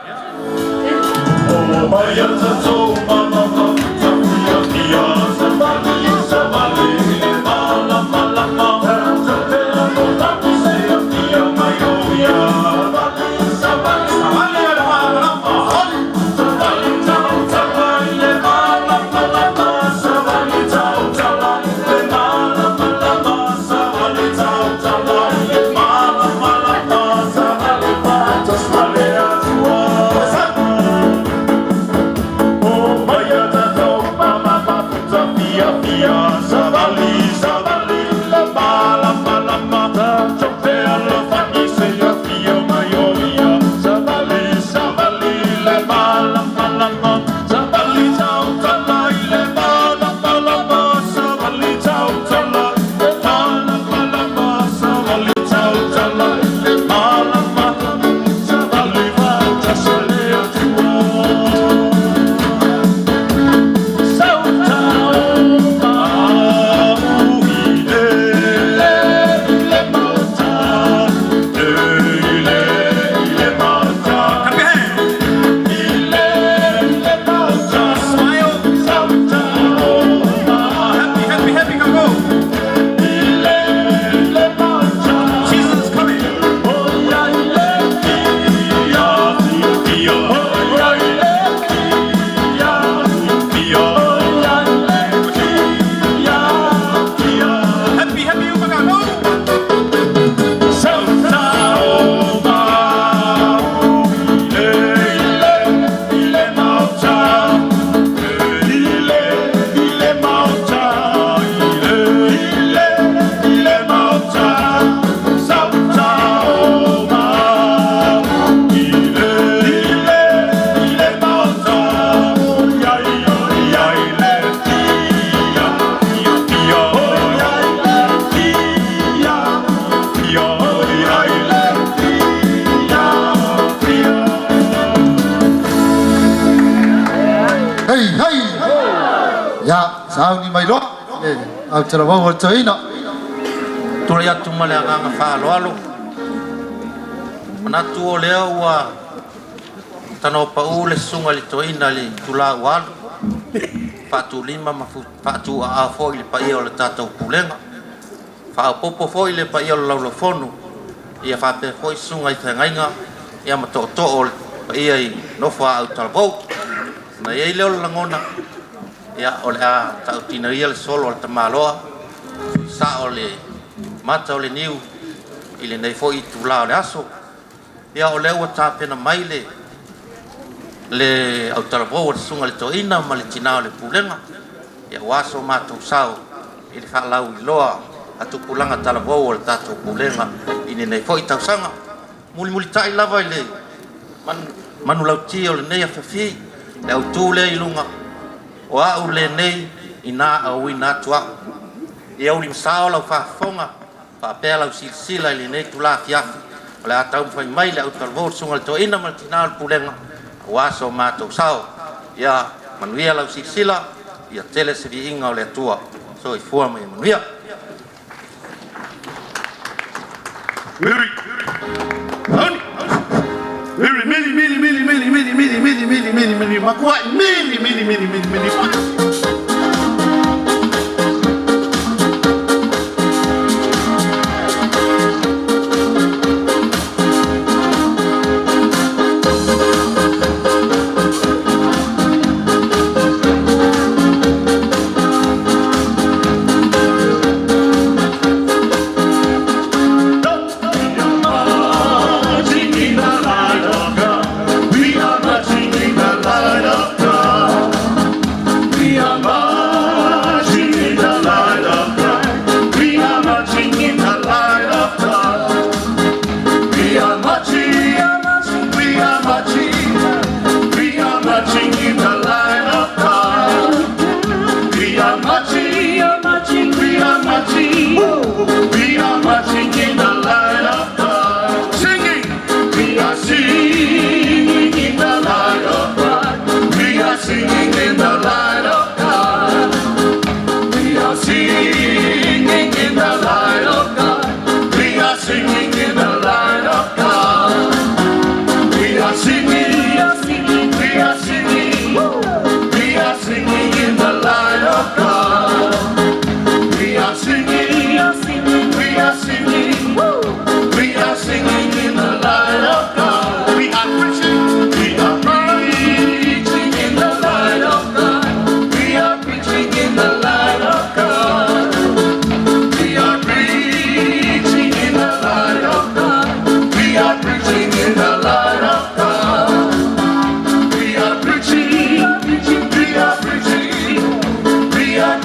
Hei, hei! Ia, sauni mai loa le autalavou o le toeaina. Tulai atu ma le agaga faaaloalo, manatu o lea ua tanoa pau le susuga i le toeaina i le itula ua alu, faatulima ma faatuaao foi i le paia o le tatou pulega, faaopoopo foi le paia o le Laulaufono, ia faapea foi susuga i feagaiga ia ma tootoo o le paia i nofo a autalavou. Ona i ai lea o le lagona, ia o le a tautino ia le solo a le tamaloa, sao le mata o le niu i lenei foi itula o le aso. Ia o lea ua tapena mai le le autalavou a le susuga i le toeaina ma le tina o le pulega, ia ua so matou sao i le faalauiloa a tupulaga talavou o le tatou pulega i lenei foi tausaga. Mulimulitai lava i le manulauti o lenei afiafi, le autu lea i luga, o au lenei ina auina atu au. Ia ulimasao lau faafofoga faapea lau silasila i lenei itula afiafi, o le a taumafai mai le autalavou le susuga i le toeaina ma le tina o le pulega, aua so matou sao. Ia manuia lau silasila, ia tele se viiga o le Atua. Soifua ma ia manuia. Mili, mili, mili, mili, mili, mili, mili, mili, mili, mili, mili, makuai, mili, mili, mili, mili, mili. We are marching in the light of God. We are marching in the light of God. We are marching in the light of God. We are marching, we are marching, we are marching in the light of God. We are marching, we are marching, we are marching, we are marching in the light of God. Singing, we are singing in the light of God. We are singing in the light of God.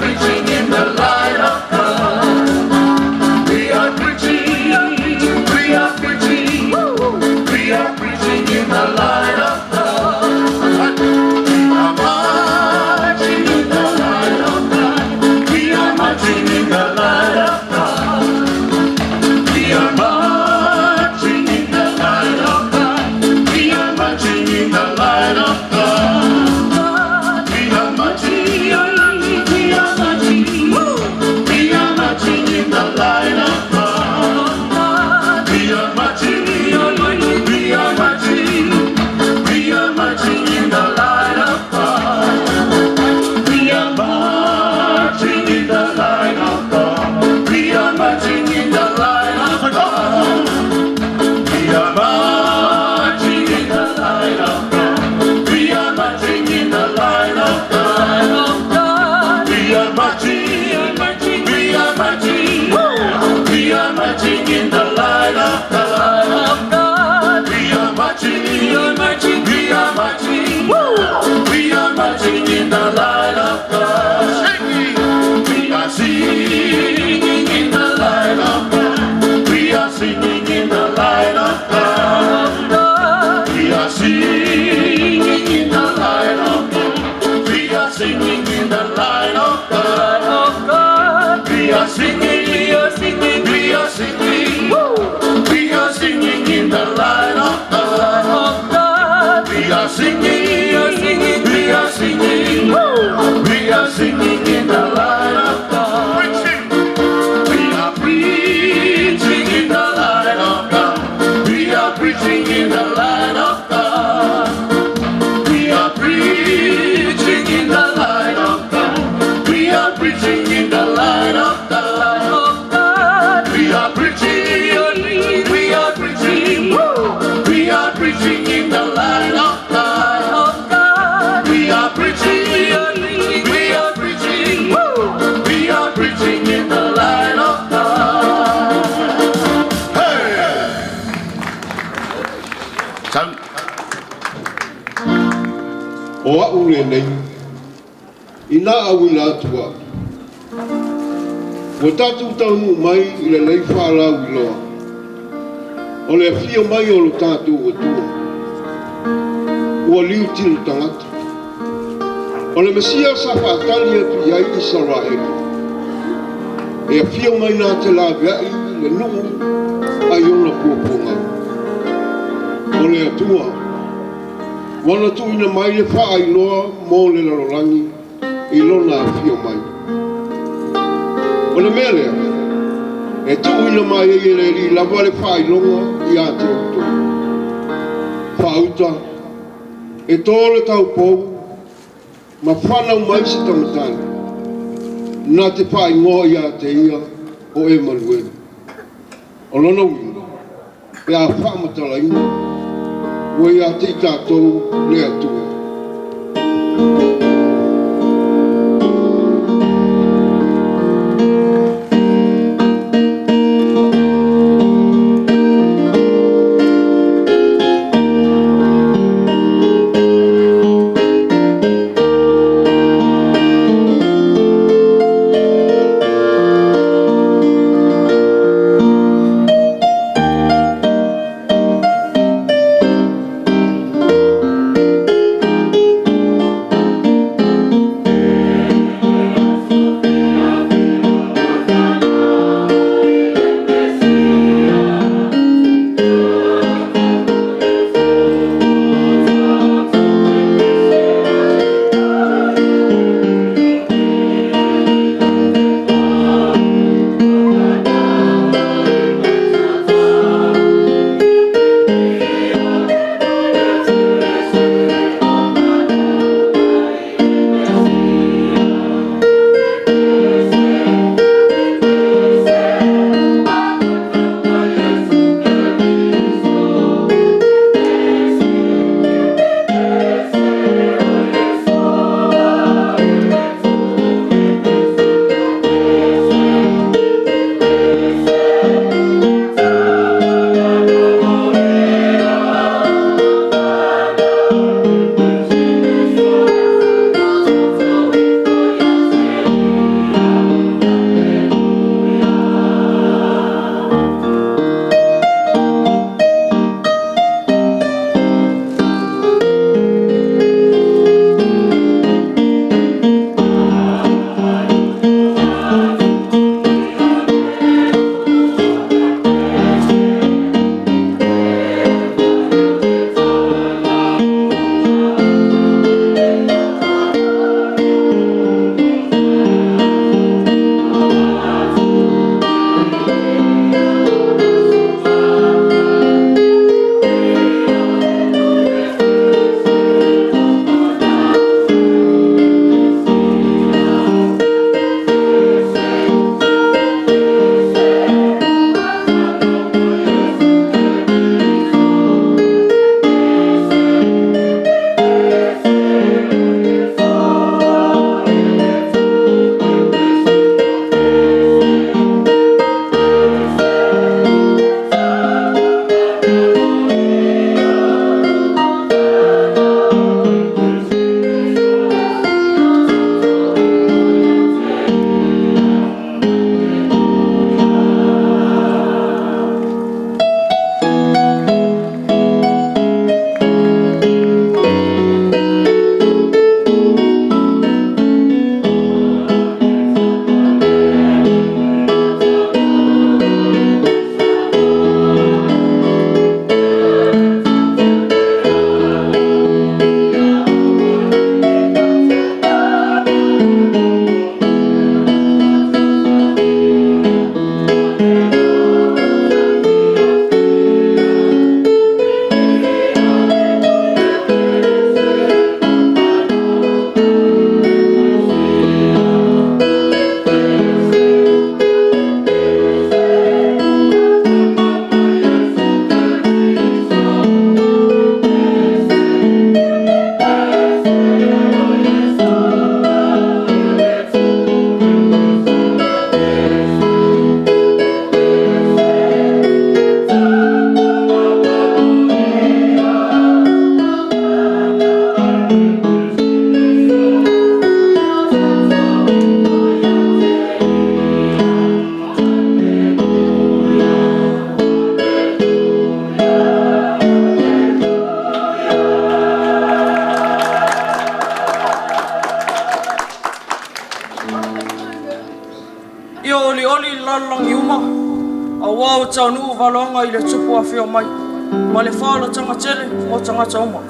preaching in the light of God. We are preaching, we are preaching, we are preaching in the light of God. We are marching in the light of God. We are marching in the light of God. We are marching in the light of God. We are marching in the light of God. We are marching, we are marching, we are marching in the light of God. We are marching, we are marching, we are marching in the light of God. We are marching in the light of God. We are marching in the light of God. We are marching in the light of God. We are marching in the light of God. We are marching, we are marching, we are marching in the light of God. We are marching, we are marching, we are marching, we are marching in the light of God. We are singing in the light of God. We are singing in the light of God. We are singing in the light of God. We are singing in the light of God. We are singing, we are singing, we are singing. We are singing in the light of God. We are singing, we are singing, we are singing. We are singing in the light of God. We are preaching in the light of God. We are preaching in the light of God. We are preaching in the light of God. We are preaching in the light of God. We are preaching, we are preaching, we are preaching in the light of God. We are preaching, we are preaching, we are preaching in the light of God. Sau. O a'u lenei, inā auina atu a'u, ua tatou taunuu mai i lenei faalauiloa o le afio mai o lo tatou Atua, ua liutilo tagata, o le Mesia sa faatali atu i ai Isaraelu, e afio mai na te laveai le nuu ai ona puapuaga. O le Atua, ua na tuuina mai le faailoa mo le lalolagi i lona afio mai. O le mea lea, e tuuina mai ai e le Alii lava le faailoga ia te outou. Faauta, e tō le taupou ma whanau mai se tamatane, na te whaingoa ia te ia o Emanuele. O lona uiga, pe a faamatalaina, ua ia te i tatou le Atua. Ia olioli i le lalolagi uma, auā ua taunuu valoaga i le Tupu afio mai, ma le faaolataga tele mo tagata uma.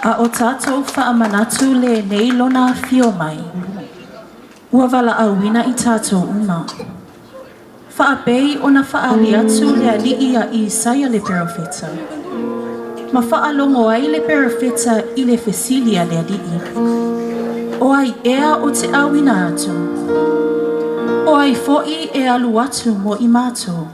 A o tātou faamanatu lenei lona afio mai, ua valaauina i tātou uma. Faapei ona faaali atu le Alii ia Isaia le perofeta. Ma faalogo ai le perofeta i le fesili a le Alii. O ai ea ou te auina atu? O ai foi e alu atu mo i mātou?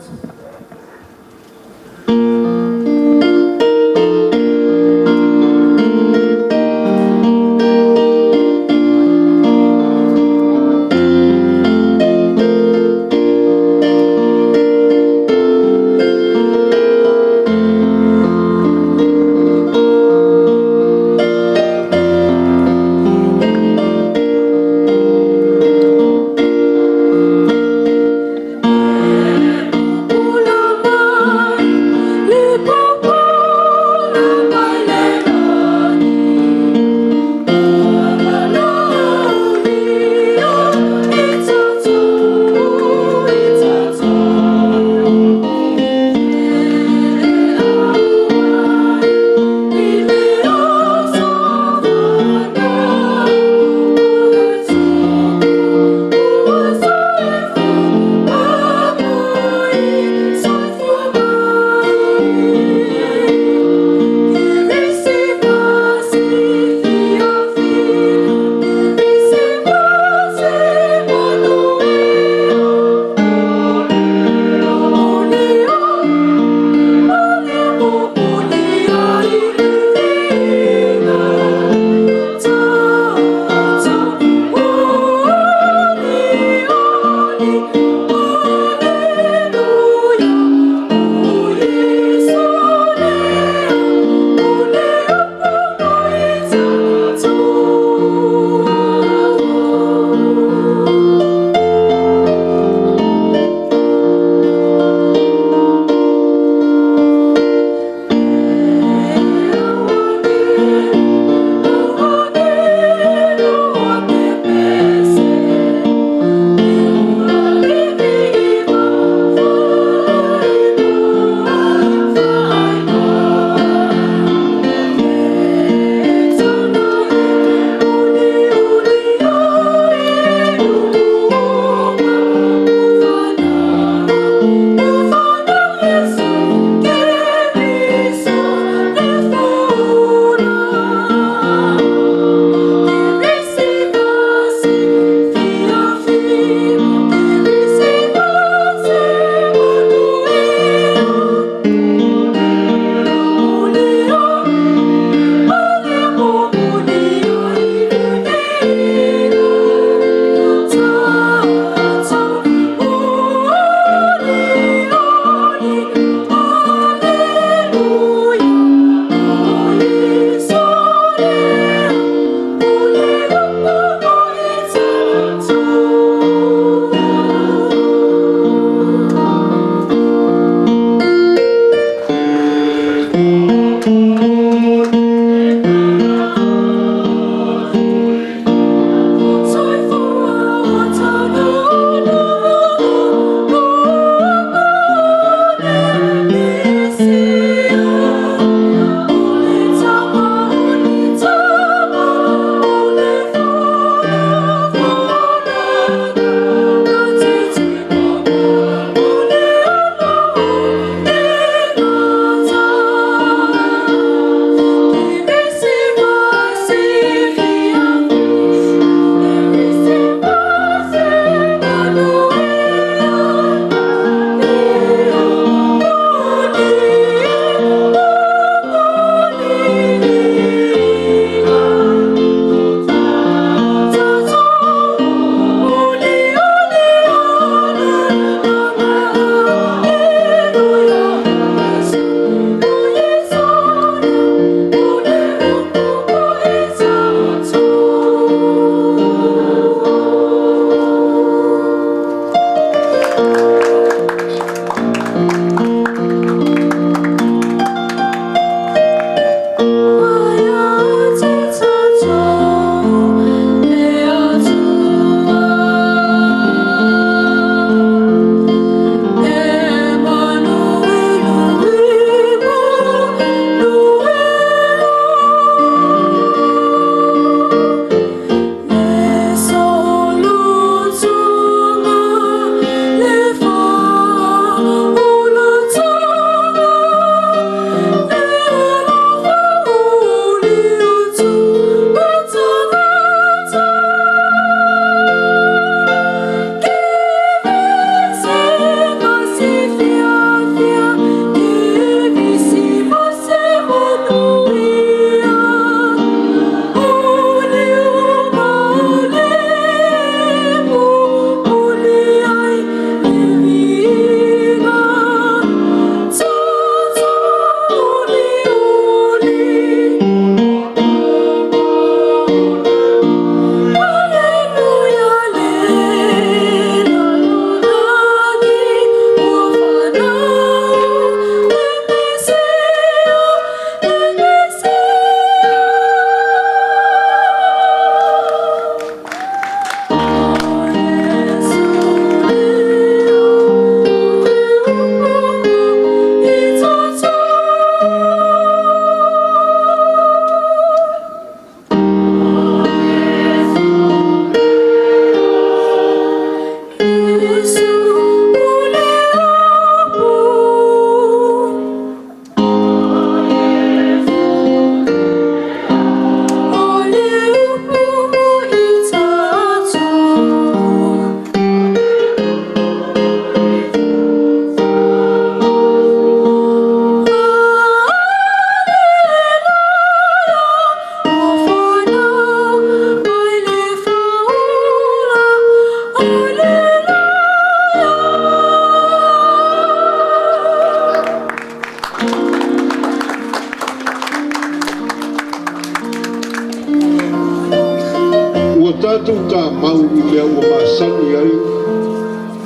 tatou tamau i mea ua masani ai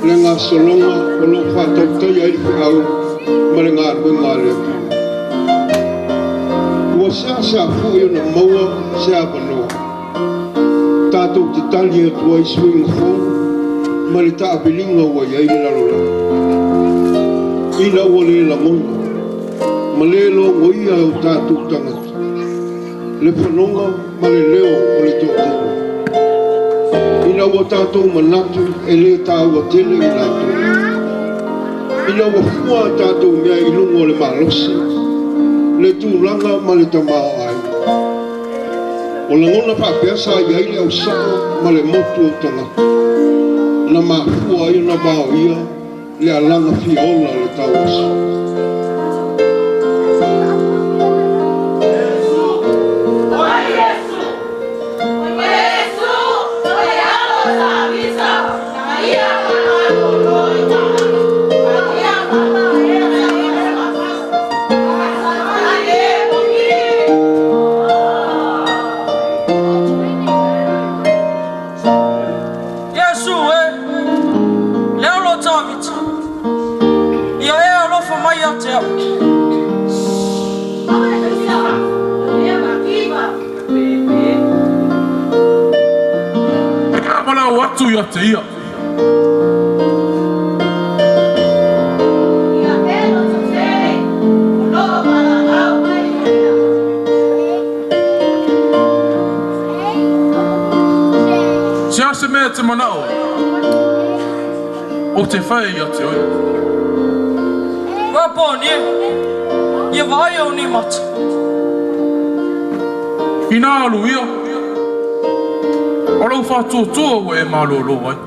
le gasologa o lo o faatautaia ai le feau ma le galuega a le Atua. Ua seasea foi ona maua se avanoa tatou te tali atu ai i suiga fou ma le taaviliga ua i ai le lalolagi, ina ua le lagona ma le logoia e o tatou tagata le fanoga ma le leo o le toatele, ina ua tatou manatu e le taua tele i latou, ina ua fua a tatou mea i luga o le malosi, le tulaga ma le tamaoaiga. O lagona faapea sa i ai le ausoo ma le motu o tagata, na mafua ai ona vaoia le alaga fia ola o le tauaso. Iesu e, le Alo o Tavita, ia e alofa mai ia te au. E valaau atu ia te ia. Se a se mea e te manao ai, ou te fai ia te oe. Raponi e, ia vaai au nei mata. Inā alu ia, o lou faatuatua ua e malōlō ai.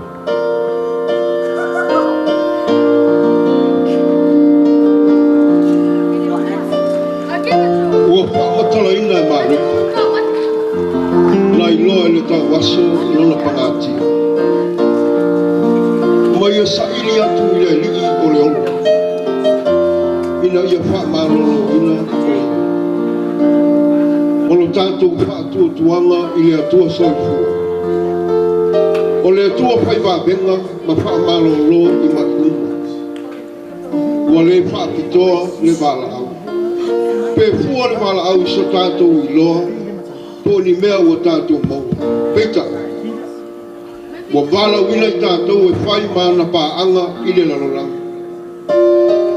Ua faamatalaina e Mareko, na iloa e le tauaso lona pagatia, ma ia saili atu i le alii o le ola, ina ia faamaloloina o ia. O lo tatou faatuatuaga i le Atua soifua, o le Atua fai vavega ma faamalolo i mai uma, ua le faapitoa le valaau. Pe fua le valaau i so tatou iloa po o ni mea ua tatou maua. Peitai, ua valaauina i tatou e fai ma ana paaga i le lalolagi.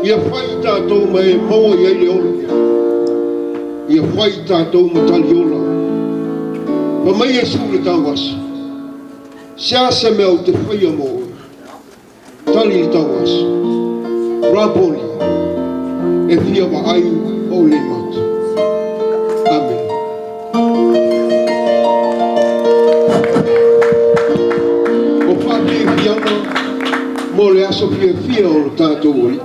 Ia fai i tatou ma e maua i ai le ola. Ia fai i tatou ma taliola. Fai mai Iesu i le tauaso, Se a se mea ou te faia mo oe? Tali le tauaso, Raboni, e fia vaai ou nei mata. Amene. O faafiafiaga mo le aso fiafia o lo tatou Alii.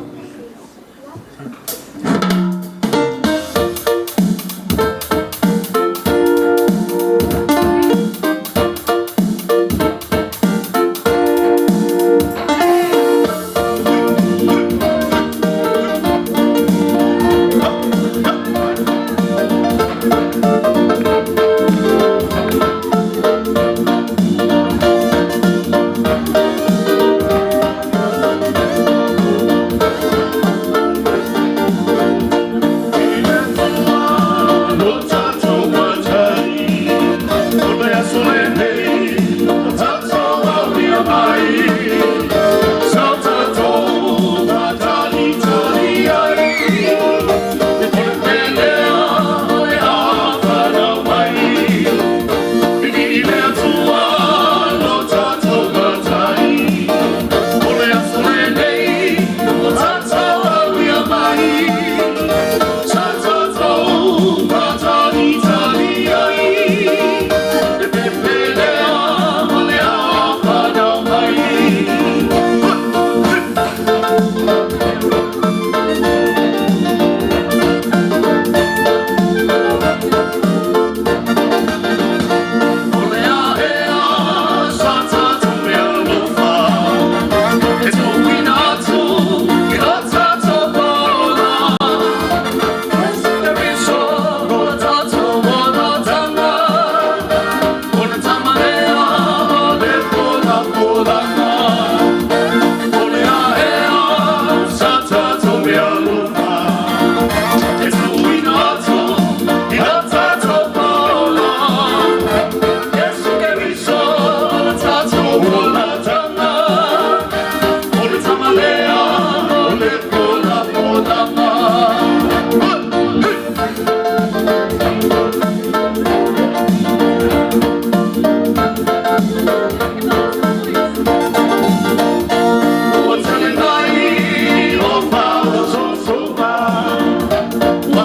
Te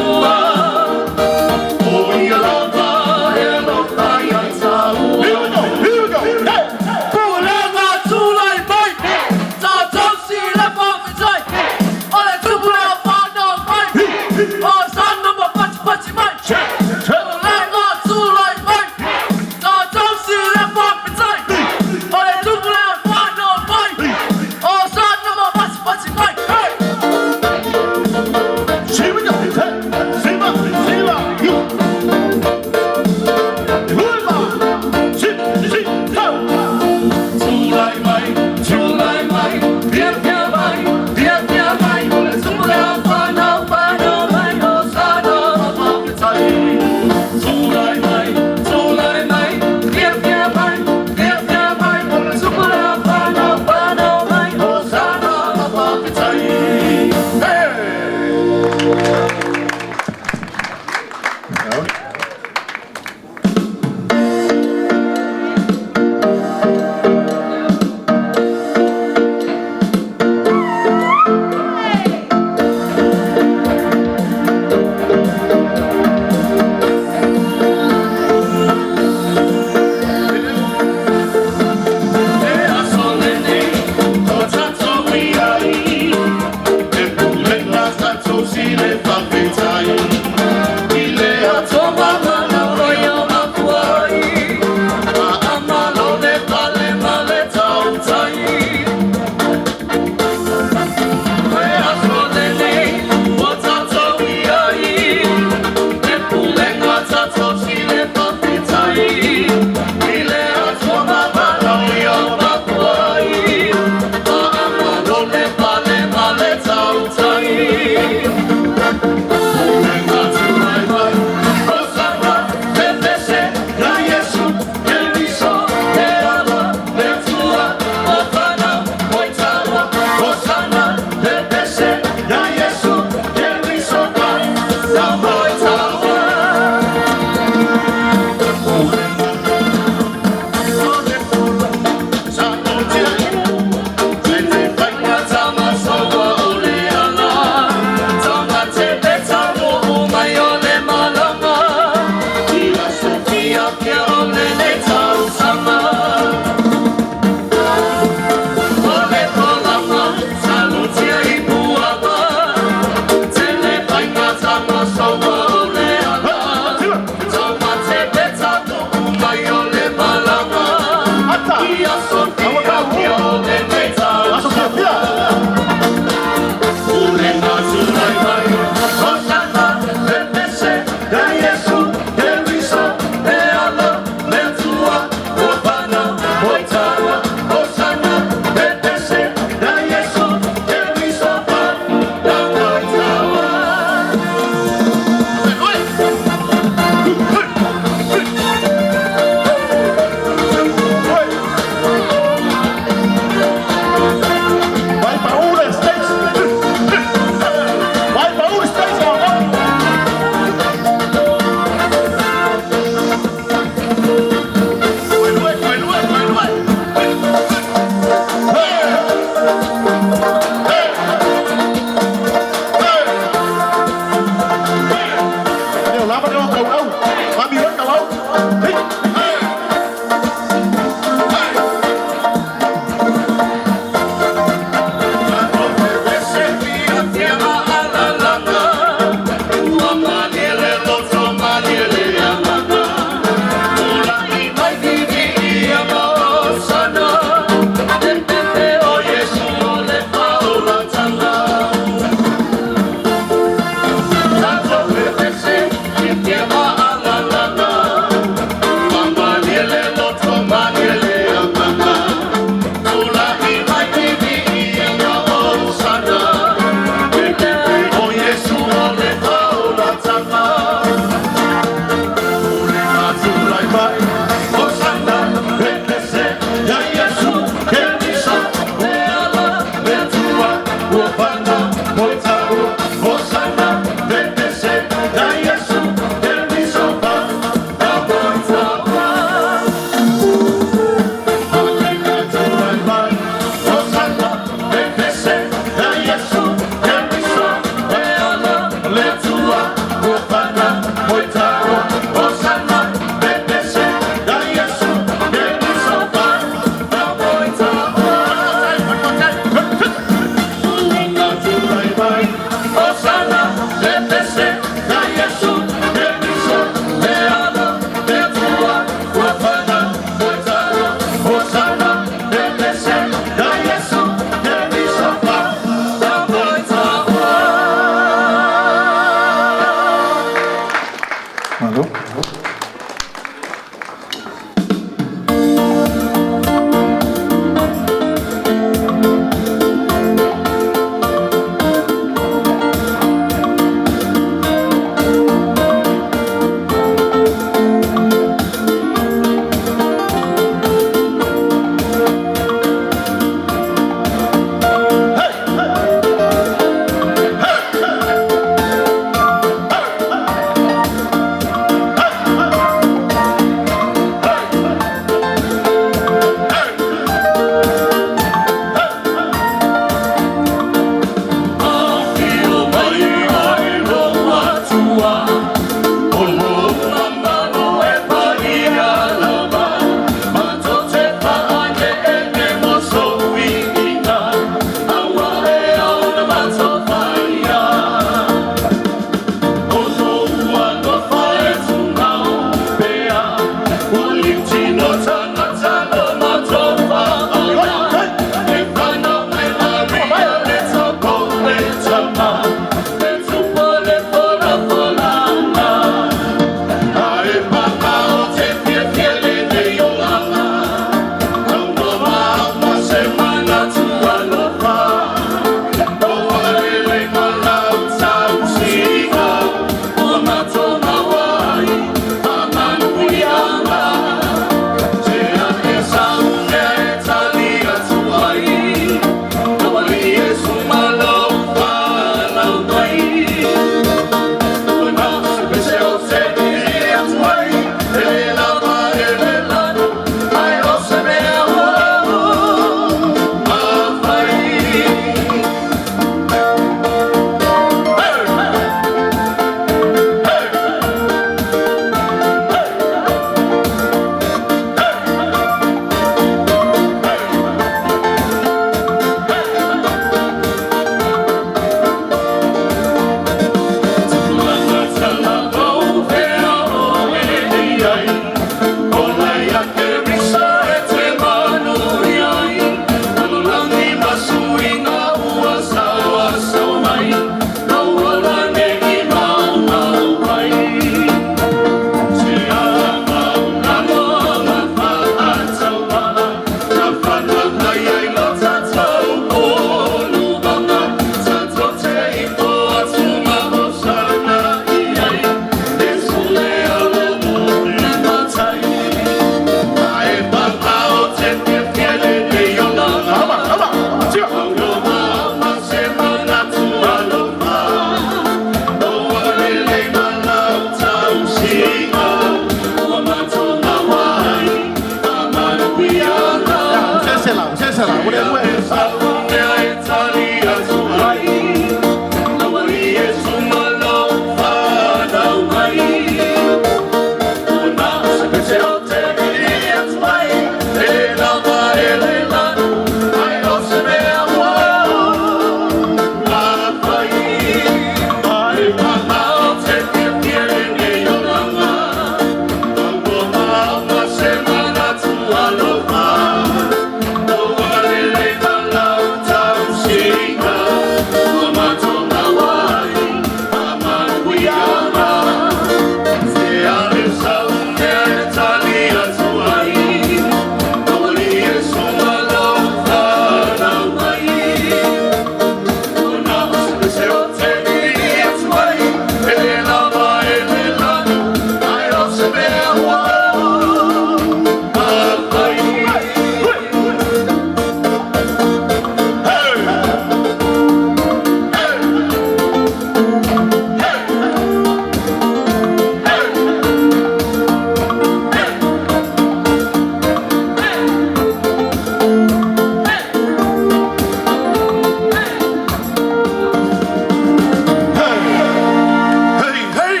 Hey,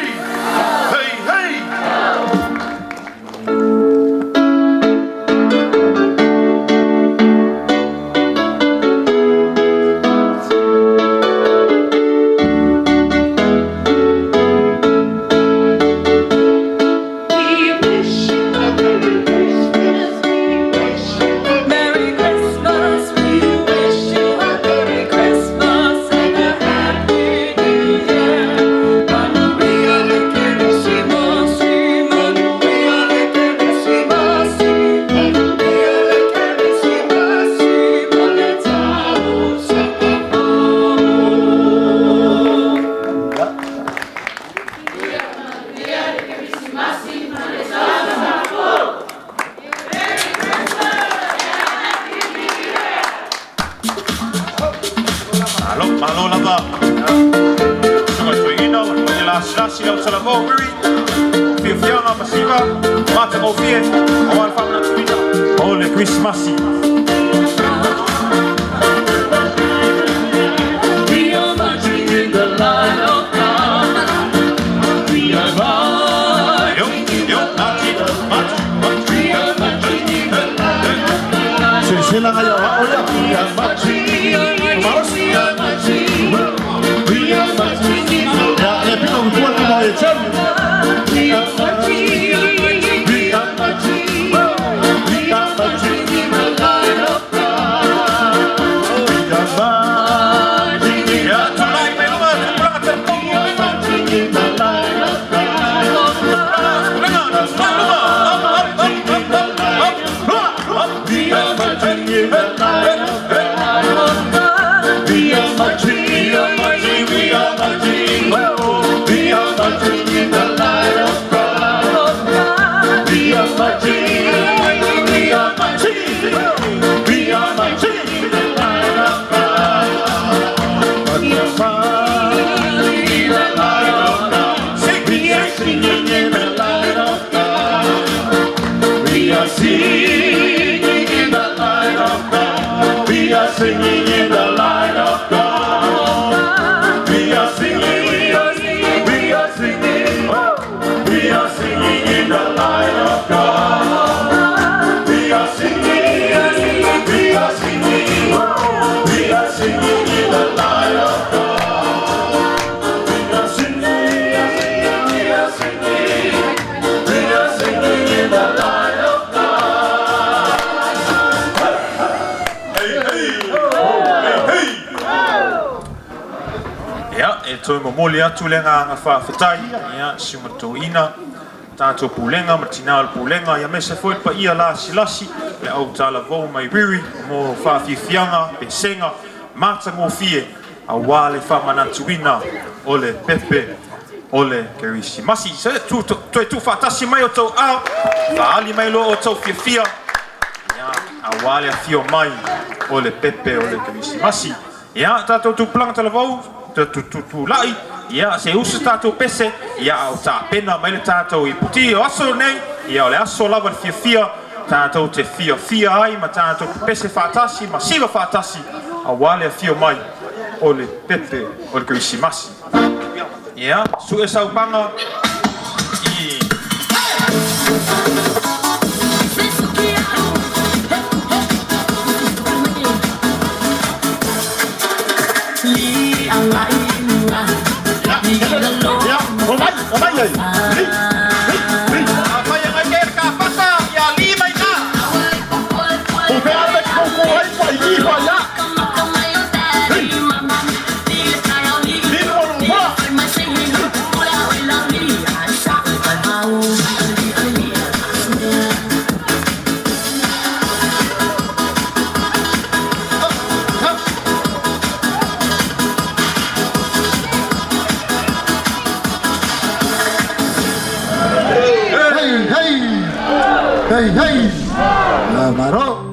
hey, Malo lava. Suga toeaina, ma le paia lasilasi le autalavou o Miri, fiafiaga ma siva, matagofie, auā le faamanatuina o le Kerisimasi. We are marching in the light of God. We are marching in the light of God. We are marching in the light of God. Silasila nga ia o ia. We are marching, we are marching, we are marching in the Ia, le pito kutua le kumau e telu. We are marching, we are marching, we are marching in the light of God. We are marching in Ia, tulai mai luma, tupulaga talavou. We are marching in the light of God. Pulega, tulai luma. Up, up, up, up, up, up, up. We are marching in the light of God. We are marching, we are marching, we are marching. We are marching in the light of God. We are marching, we are marching, we are marching in the light of God. We are marching In the light of God. We are singing in the light of God. We are singing in the light of God. We are singing in the light of God. We are singing, we are singing, we are singing. We are singing in the light of God. We are singing, we are singing, we are singing in the light of God. We are singing, we are singing, we are singing in the light of God. Hey, hey, hey, hey. Ia, e toe momoli atu le agaga faafetai, ia, susuga i le toeaina, tatou pulega ma le tinā o le pulega, ia aemaise foi le paia lasilasi, le autalavou mai Riri mo faafiafiaga, pesega, matagofie, auā le faamanatuina o le pepe o le Kerisimasi. Se toe tuufaatasi mai outou aao, faaali mai loa outou fiafia, ia, auā le afio mai o le pepe o le Kerisimasi. Ia, tatou tupulaga talavou, tutulai, ia, se usu tatou pese, ia, o tapena mai le tatou iputi o aso nei, ia, o le aso lava le fiafia, tatou te fiafia ai ma tatou pese faatasi ma siva faatasi, auā le afio mai o le pepe o le Kerisimasi. Ia, sue saupaga i Ia, o mai, o mai ai. Li, li, li. Afai e ngai ke le kapata, ia li mai na. O pe ala ko ko ai pa i pa ia. Li. Li no no pa. Hey, hey. Hey, hey. La maro.